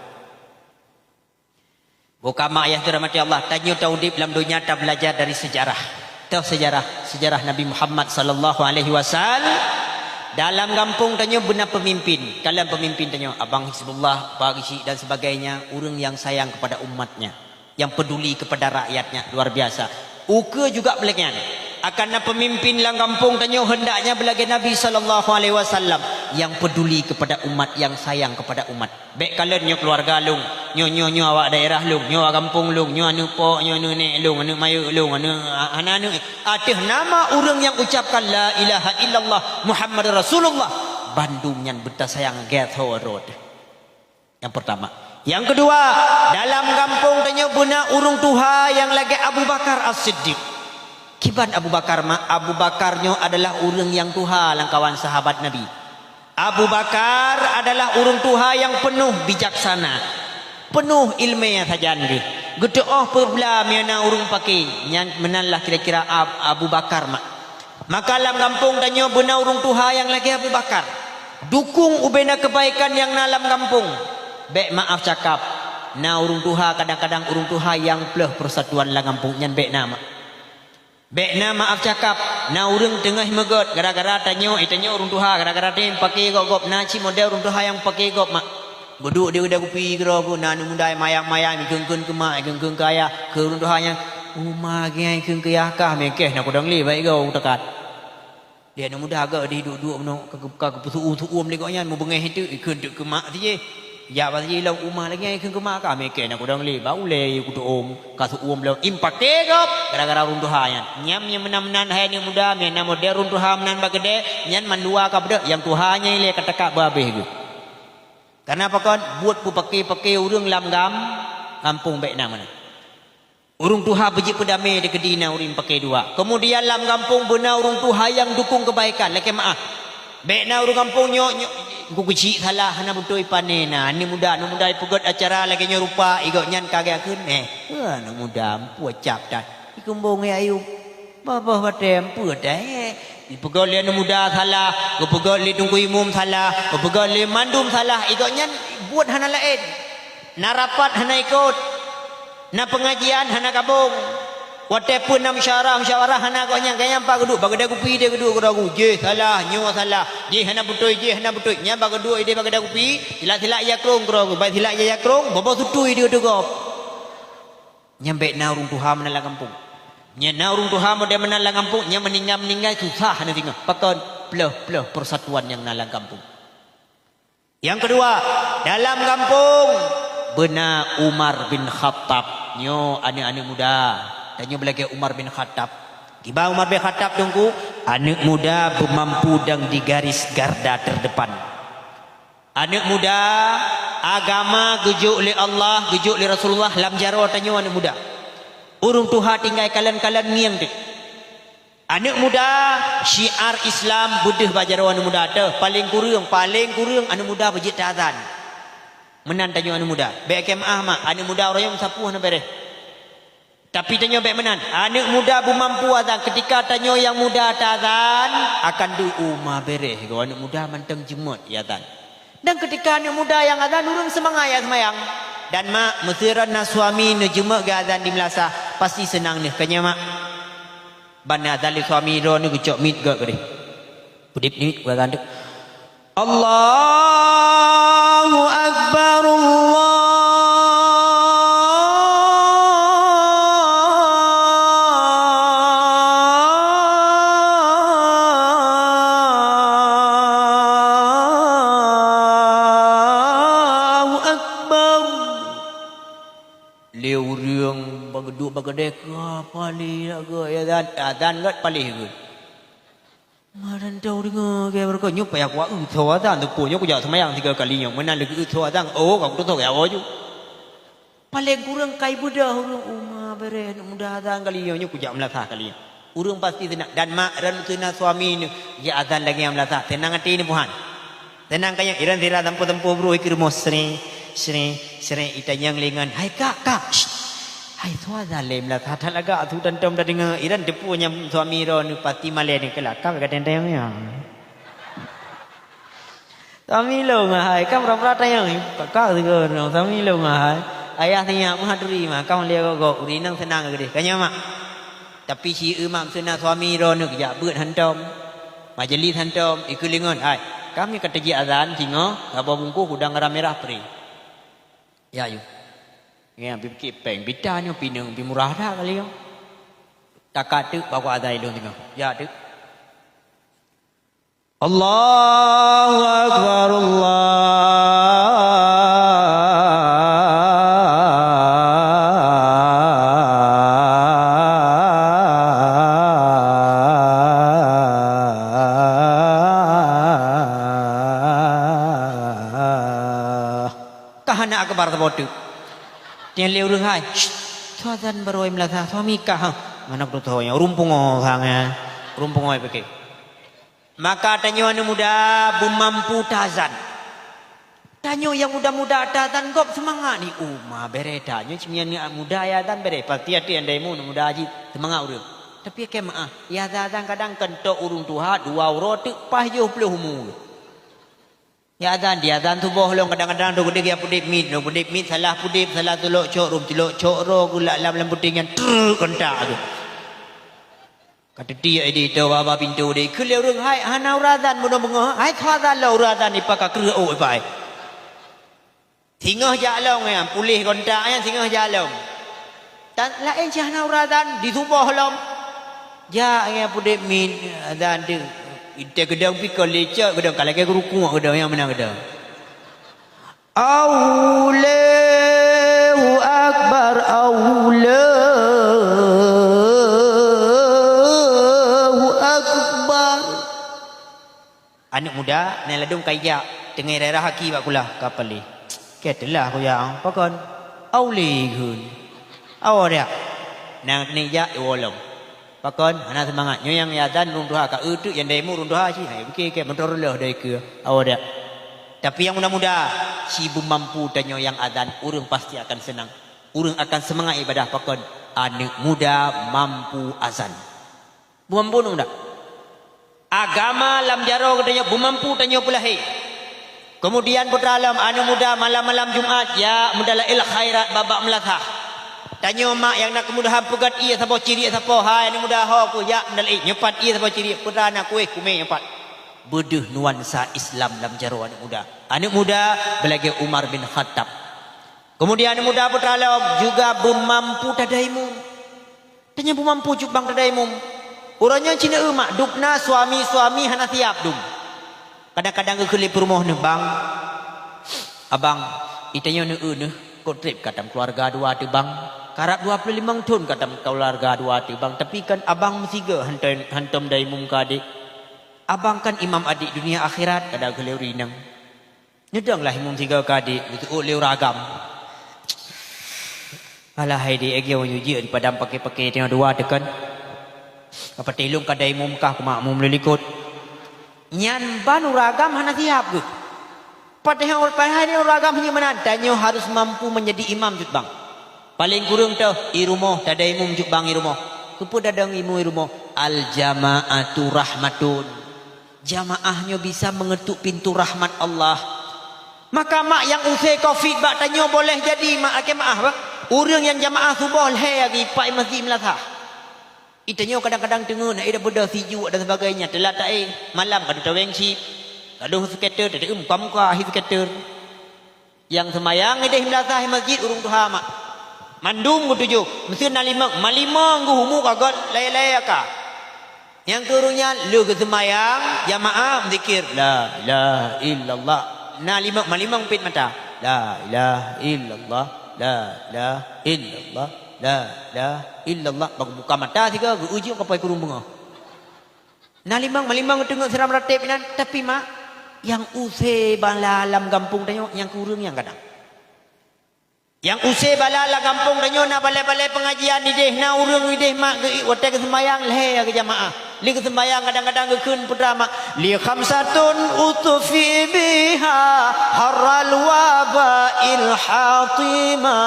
Buka ma ayah yang dirahmati Allah, tanyoe ta udeb lam donya ta belajar dari sejarah. Toh sejarah, sejarah Nabi Muhammad sallallahu alaihi wasallam. Dalam gampông tanyoe beuna pemimpin. Kalon pemimpin tanyoe, abang Hizbullah, Pak Geuchik dan sebagainya, ureuëng nyang sayang kepada umatnya, yang peduli kepada rakyatnya, luar biasa. Ukeue juga beulagée nyan. Akan na pemimpin lam gampông tanyoe hendaknya beulagée Nabi sallallahu alaihi wasallam, yang peduli kepada umat, yang sayang kepada umat. Bék kalon nyoe keuluwarga lôn, nyoe, nyoe, nyoe awak daerah lôn, nyoe awak gampông lôn, nyoe aneuëk pok, nyoe aneuëk nek lôn, aneuëk mayeuek lôn, aneuëk, a-, hana aneuëk. Ateueh nama ureuëng nyang ucapkan la ilaha illallah Muhammadur Rasulullah, bandum nyan beutasayang gét ho rot. Nyang peurtama. Nyang keudua, dalam gampông tanyoe beuna ureuëng tuha nyang lagée Abu Bakar As-Siddiq. Kiban Abu Bakar ma-, Abu Bakar nyoe adalah ureuëng nyang tuha lam kawan sahabat Nabi. Abu Bakar adalah ureuëng tuha nyang peunoh bijaksana, peunoh iéleumé sajan geuh. Geuteuôh peubla meunyoe na ureuëng paké, nyan meunan lah kira-kira Ab-, Abu Bakar ma-, Maka lam gampông tanyoe beuna ureuëng tuha nyang lagée Abu Bakar. Dukung ubena keubaikan nyang na lam gampông. Bék maáf cakap, na ureuëng tuha kadang-kadang ureuëng tuha nyang pleueh peusatuan lam gampông nyan bék na ma-, bék na maáf cakap, na ureuëng teungoh meugét gara-gara tanyoe, eh, tanyoe ureuëng tuha gara-gara tanyoe paké gob-gob, na cit model ureuëng tuha nyang paké gob ma-, Geuduek di keudè kupi keudroe geuh na aneuëk muda mayang-mayang, ikheun-kheun keu mak, ikheun-kheun keu ayah, keu ureuëng tuha nyan, "Uma geuh ikheun keu yah kah, meukéh na kudong lé bak igoe teukat." Di aneuëk muda geuh di duek-duek meunoe ka geu-, ka geupeusu'um-su'um lé gobnyan, mubeungéh teuk, ikheun teuk keu mak sijih. Jak bak sijih lom, "Uma lagée ikheun keu mak kah, meukéh na kudong lé, bak ulée yue kutu'um, ka su'um lom." Im paké gob gara-gara ureuëng tuha nyan. Nyan nyang meunan-meunan hai aneuëk muda, meunan model ureuëng tuha meunan bak keudè, nyan mandua ka beudôh, nyang tuha nyan ilée ka teuka beuhabéh geuh. Kareuna pakon? Buet peupaké-paké ureuëng lam gam-, gampông bék na meunan. Ureuëng tuha beujeuet peudamé dikeudi na ureuëng paké dua. Keumudian lam gampông beuna ureuëng tuha nyang dukong keubaikan, lakée meuáh. Bék na ureuëng gampông nyoe, nyoe, ku keuchik salah, hana beutôi pané na. Aneuëk muda, aneuëk muda ipeugét acara lagée nyoe rupa, igobnyan ka geukheun, "Eh, aneuëk muda, meupue cap that. Ikeumbong ya ayub." Babah batée, meupue teuh. Geupeugét lé aneuëk muda salah, geupeugét lé teungku imum salah, geupeugét lé mandum salah, igobnyan buet hana laén. Na rapat hana ikot, na peungajian hana gabong. Watée peue na musyawarah, musyawarah hana gobnyan, gobnyan pat geuduek, bak keudè kupi dia geuduek keudroe geuh, jih salah, nyoe salah, jih hana beutôi, jih hana beutôi. Nyan bak geuduek idéh bak keudè kupi, silak-silak ia krong keudroe geuh, bak silak ia krong, boboh sutui dia teugob. Nyan bék na ureuëng tuha meunan lam gampông. Nyan na ureuëng tuha model meunan lam gampông, nyan meuninggai-meuninggai susah na singoh. Pakon? Pleueh-pleueh persatuan nyang na lam gampông. Nyang keudua, dalam gampông beuna Umar bin Khattab. Nyoe aneuëk-aneuëk muda. Tanyoe beulagée Umar bin Khattab. Kiban Umar bin Khattab teungku, aneuëk muda beumampu dan di garis garda terdepan. Aneuëk muda, agama geujok lé Allah, geujok lé Rasulullah lam jaroe tanyoe aneuëk muda. Ureuëng tuha tinggai kalon-kalon ngieng teuk. Aneuëk muda, syiar Islam beudeuh bak jaroe aneuëk muda teuh, paleng kureueng, paleng kureueng aneuëk muda beujeuet teuazan. Meunan tanyoe aneuëk muda, bék keu meuáh mak, aneuëk muda uroe nyoe meusapeue hana béréh. Tapi tanyoe bék meunan. Aneuëk muda beumampu azan. Keutika tanyoe nyang muda tazan, akan deuh uma béréh goe aneuëk muda mantong jeumeut ia azan. Dan keutika aneuëk muda nyang azan, ureuëng seumangat ia seumayang. Dan mak, meuseuron na suami neujeumeut geuazan di meulasah, pasti seunang neuh. Keu nyoe mak, ban azan lé suami droeneuh geucok miet gét keudeh. Udeb ni, bukan gandek. Allahu Akbar, Allahu Akbar. Lé ureuëng bak geuduek bak keudè, ka paléh lagée azan, azan gét paléh gét. Meunan teuh deungoe gaya beureukat nyoe payah kueu tho azan teupeu nyoe kujak seumayang tiga kali nyoe. Meunan lagée eu tho azan, oh, ka kututoe gaya woe ju. Paleng kureueng kai beudôh ureuëng uma béréh aneuëk muda azan kali nyoe, nyoe kujak meulasah kali nyoe. Ureuëng pasti seunang dan mak ran seunang suami nyoe, ya azan lagée nyang meulasah, seunang até nyoe buhan. Seunang kayang iran sira sampoe-sampoe brôh ikeureumoh sreng, sreng, sreng itanyong lé ngon, "Hai kak, kak, syit! Hai, soe azan lé meulasah that lagak su tantom tadeungoe." Iran teupeu nyang suami droeneuh pasti malée neukalak, "Kak, ka tanyong-tanyong nyoe." Suami lôn hai, ka pura-pura tanyong, "Kak, kak sigoe droe, suami lôn hai." Ayah sinyak meuhaturi mah, ka malée gob-gob, ureuëng inong seunang keudeh. Ka nyan mak. Tapi si eu mak meuseunang suami droeneuh jak beuet hantom. Majelis hantom, ikeulingon, hai, kami ka teujak azan singoh, saboh bungkôh udang garam mirah pri. Ya, yu. Ngieng pike péng bita nyoe pineueng pi murah that kali nyoe. Takat teuk bak azan ilôn singoh. Ya teuk. Allahu Akbar, Allah. Ka hana akbar saboh teuk. Tieng lé ureueng hai. Syeut, azan barô meulasa suami kah. Mana kutu nyan? Ureueng pungo sang ya. Ureueng pungo pike. Maka tanyoe aneuk muda beumampu tazan. Tanyoe nyang muda-muda tazan gob seumangat ni. Uma bere tanyoe cimian ni muda ya azan bere. Pasti ati andai mu muda ji seumangat ureueng. Tapi keu maah, ya azan kadang keuntôk ureueng tuha dua uroe teuk paih yoh ploh umu. Ya azan, di azan suboh lom kadang-kadang tu geude ya pudip mit, lom pudip mit salah pudip, salah tulok cok rum, tulok cok ro gulak lam lam puting nyan truk kontak tu. Ka teutiek di tu baba pintu di keu lé ureueng hai hana urazan bunoe beungoh, hai tho azan lom urazan ipa ka kreueh ôk ipa ai. Singoh jak lom nyan puléh kontak nyan singoh jak lom. Tan laén cit hana urazan di suboh lom. Jak nyan pudip mit azan tu. Ite geudong pikol licok geudong ka lagée geurukuek geudong nyang meunan geudong. Allahu Akbar, Allahu Akbar. Aneuk muda, na ladôm ka ijak, teungoh rayah aki bak kulah ka paléh. Keu teulah kujak, pakon? Aulé geun. Awak dak? Nang keuneuk jak, iwoe lom. Pakon? Hana seumangat. Nyoe nyang azan ureueng tuha ka eu teuk, nyang daimu ureueng tuha cit. Hai, pike keu motor leuh dari keue. Awak dak? Tapi nyang muda-muda, si beumampu tanyoe nyang azan, ureueng pasti akan seunang. Ureueng akan seumangat ibadah pakon? Aneuk muda mampu azan. Beumampu aneuk muda. Agama lam jaroe geutanyoe beumampu tanyoe peulahé. Keumudian putra lom aneuk muda malam-malam Jumat jak meudalail khairat babak meulasah. Tanyoe mak nyang na keumudahan peugét ié saboh ciriek sapoe hai aneuk muda ho keuh jak meudalail nyoe pat ié saboh ciriek putra na kuéh kumé nyoe pat. Beudeuh nuansa Islam lam jaroe aneuk muda. Aneuk muda beulagée Umar bin Khattab. Keumudian aneuk muda putra lom juga beumampu tadaimum. Tanyoe beumampu cut bang tadaimum. Uroe nyoe cit na eu mak dubna suami-suami hana siab dum. Kadang-kadang geukheun lé peurumoh neuh bang, abang, itanyoe neu eu neuh, kok treb katam keuluwarga dua teubang. Karab dua ploh limong thon katam keuluwarga dua teubang, tapi kan abang meusigoe hantom daimum keu adek. Abang kan imam adek dunia akhirat, kadang geukheun lé ureueng inong. Neudong lah imum sigoe keu adek geuseuôt lé ureueng agam. Alah hai dek, agieng meunyoe jeuet dipadam paké-paké teungoh dua teukon. Ka patéh lôn ka daimum kah kumakmum lé likot. Nyan ban ureueng agam hana siab geuh. Patéh padahai ureueng agam hana meunan, tanyoe harus mampu meunjadi imam cut bang. Paleng kureueng toh i rumoh tadaimum cut bang i rumoh. Keupeue tadong imum i rumoh? Al-jama'atu rahmatun. Jamaah nyoe bisa meungeutuk pintoe rahmat Allah. Maka mak nyang use covid bak tanyoe boleh jadi mak lakée maah bah. Ureuëng nyang jamaah suboh lhée agi pat masjid meulasah. Itanyoe kadang-kadang teungeut na ida beudoh sijuek dan sebagainya, teulat taéh, malam ka teutaweng cit. Ka deuh seuketer, teuteum muka-muka ahi seuketer. Nyang seumayang ideh meulasah masjid ureuëng tuha mak. Mandum geutujoh, meuseu na limong, malimong geuh umu ka göt layée-layée ka. Nyang keureueng nyan lheueh geuseumayang jamaah meuzikir, "La ilaha illallah." Na limong, malimong pet mata, "La ilaha illallah, la ilaha illallah, la ilaha illallah." Bak buka mata sigoe geu-uji kapai kureueng beungoh. Na limong, malimong teungeut siram ratéb inan, tapi mak, nyang use bala lam gampông tanyoe nyang kureueng nyang kadang. Nyang use bala lam gampông tanyoe na balai-balai peungajian ideh, na ureuëng ideh mak geu watée geuseumayang lhée geujamaah. Lé geuseumayang kadang-kadang geukheun putra mak, "Li khamsatun utfi biha harral waba'il hatima,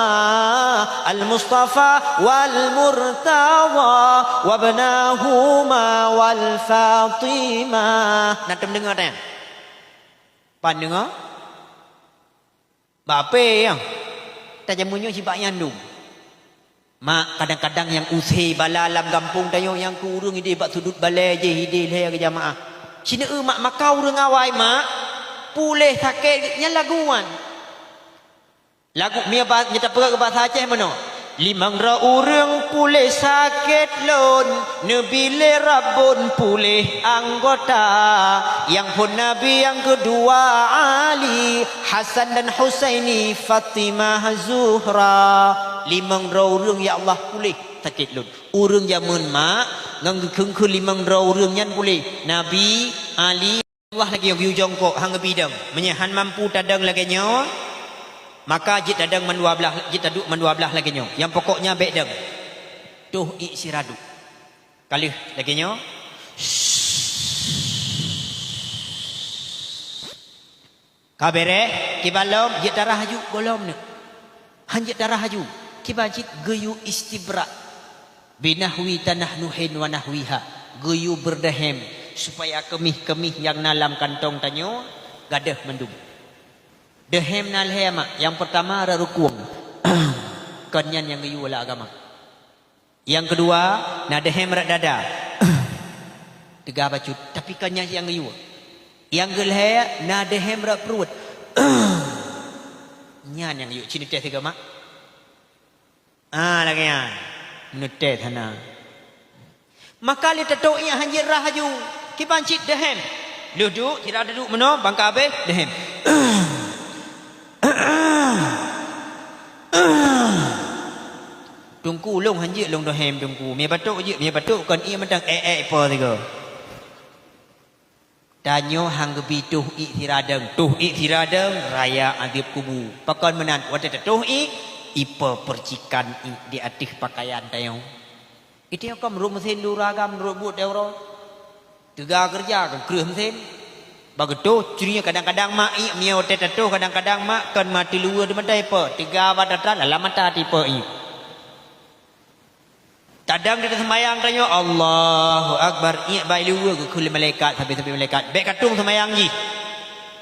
al-Mustafa wal Murtada wabnahuma wal Fatima." Na tom deungoe tanya? Pan deungoe? Bak ape nyang tajameunyoe sibak nyandum? Mak, kadang-kadang nyang use bala lam gampông tanyoe nyang keu ureuëng ideh bak sudut balée jih ideh lhée geujamaah. Ci neu-eu mak, maka ureuëng awai mak, puléh sakét nyan lagu nyan. Lagu mia ba-, nyang tapeugah keu basa Aceh meunoe. Limong droe ureuëng puléh sakét lôn, neubi lé Rabbon puléh anggota. Nyang phôn Nabi nyang keudua Ali, Hasan dan Husaini, Fatimah Zuhra. Limong droe ureuëng, ya Allah, puléh sakét lôn. Ureuëng jameun mak, ngon geukheun-kheun limong droe ureuëng nyan puléh. Nabi, Ali, Allah lagée nyoe geuyue jongkok, han geubi dong. Meunyoe han mampu tadong lagée nyoe, maka jeuet tadong mandua blaih, jeuet taduek mandua blaih lagée nyoe. Nyang pokoknya bék dong. Toh ié sira duek. Ka lheueh lagée nyoe. Ka béréh, kiban lom, jeuet tarah aju, gohlom neuk. Han jeuet tarah aju, kiban cit geuyue istibrak. Binahwi tanah Nuhin wa nahwiha, geuyue beudeuhem, supaya keumih-keumih nyang na lam kantong tanyoe gadôh mandum. Deuhem na lhée mak, nyang peurtama rot rukueng. Kon nyan nyang geuyue lam agama. Nyang keudua, na deuhem rot dada. Teuga bacut, tapi kon nyan nyang geuyue. Nyang keulhée, na deuhem rot pruet. Nyan nyang geuyue, ci neutéh sigoe mak. Ah, lagée nyan. Neutéh hana. Maka lé tatoh ié han jeuet rah aju. Kiban cit deuhem. Lheueh duek, sira duek meunoe, ban ka abéh, deuhem. Teungku, lôn han jeuet lôn deuhem, Teungku. Mie batok jeuet, mie batok kon ié mantong, ék-ék ipo sigoe. Tanyoe han geubi toh ié sira dong, toh ié sira dong, raya adeb kubu. Pakon meunan, watée tatoh ié, ipe percikan ié di ateueh pakaian tanyoe. Itanyoe kon meurot meusén di ureuëng agam, meurot buet teuh uroe. Teuga keureuja, kon kreueh meusén. Bak geutoh, curi kadang-kadang mak ié, mie watée tatoh kadang-kadang mak kon mata luweue di mata ipe, teuga bak tatan, lam mata tipe ié. Tadong di seumayang tanyoe, Allahu Akbar, ié bak luweue geukheun lé malaikat, sabe-sabe malaikat, bék katueng seumayang jih.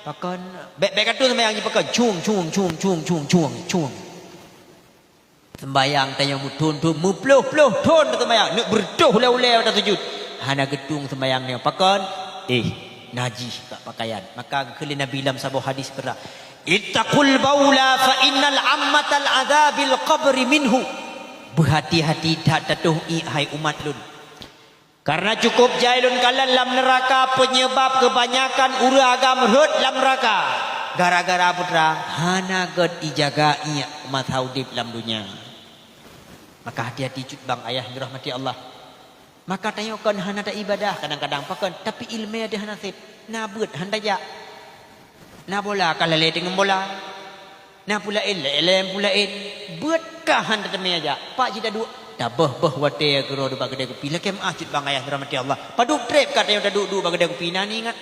Pakon, bék, bék katueng seumayang jih, pakon, cung, cung, cung. Seumayang tanyoe meuthon-thon, meuploh-ploh thon seumayang, neuk beureutoh ulée-ulée watée sujut. Hana geutueng seumayang nyoe, pakon, éh, najih bak pakaian. Maka geukheun lé Nabi lam saboh hadis peurah, "Ittaqul baula fa innal ammatal adzabil qabri minhu." Beuhati-hati that tatoh ié, hai umat lôn. Kareuna cukôp jai lôn kalon lam neuraka, peunyeubab keubanyakan ureuëng agam rhot lam neuraka. Gara-gara peue teuma, hana gét ijaga ié masa udeb lam donya. Maka hati-hati cut bang ayah dirahmati Allah. Maka tanyoe kon hana taibadah kadang-kadang pakon, tapi iéleumé teuh hana sép, na beuet han tajak. Na bola ka lalée teungoh bola. Na peue laén, lé-, lé peue laén. Beuet ka han tateumé jak. Pak cit taduek, taböh-böh watée keudroe bak keudée kupi. Lakée meuáh cut bang ayah dirahmati Allah. Padub treb ka tanyoe taduek-duek bak keudée kupi, na ingat.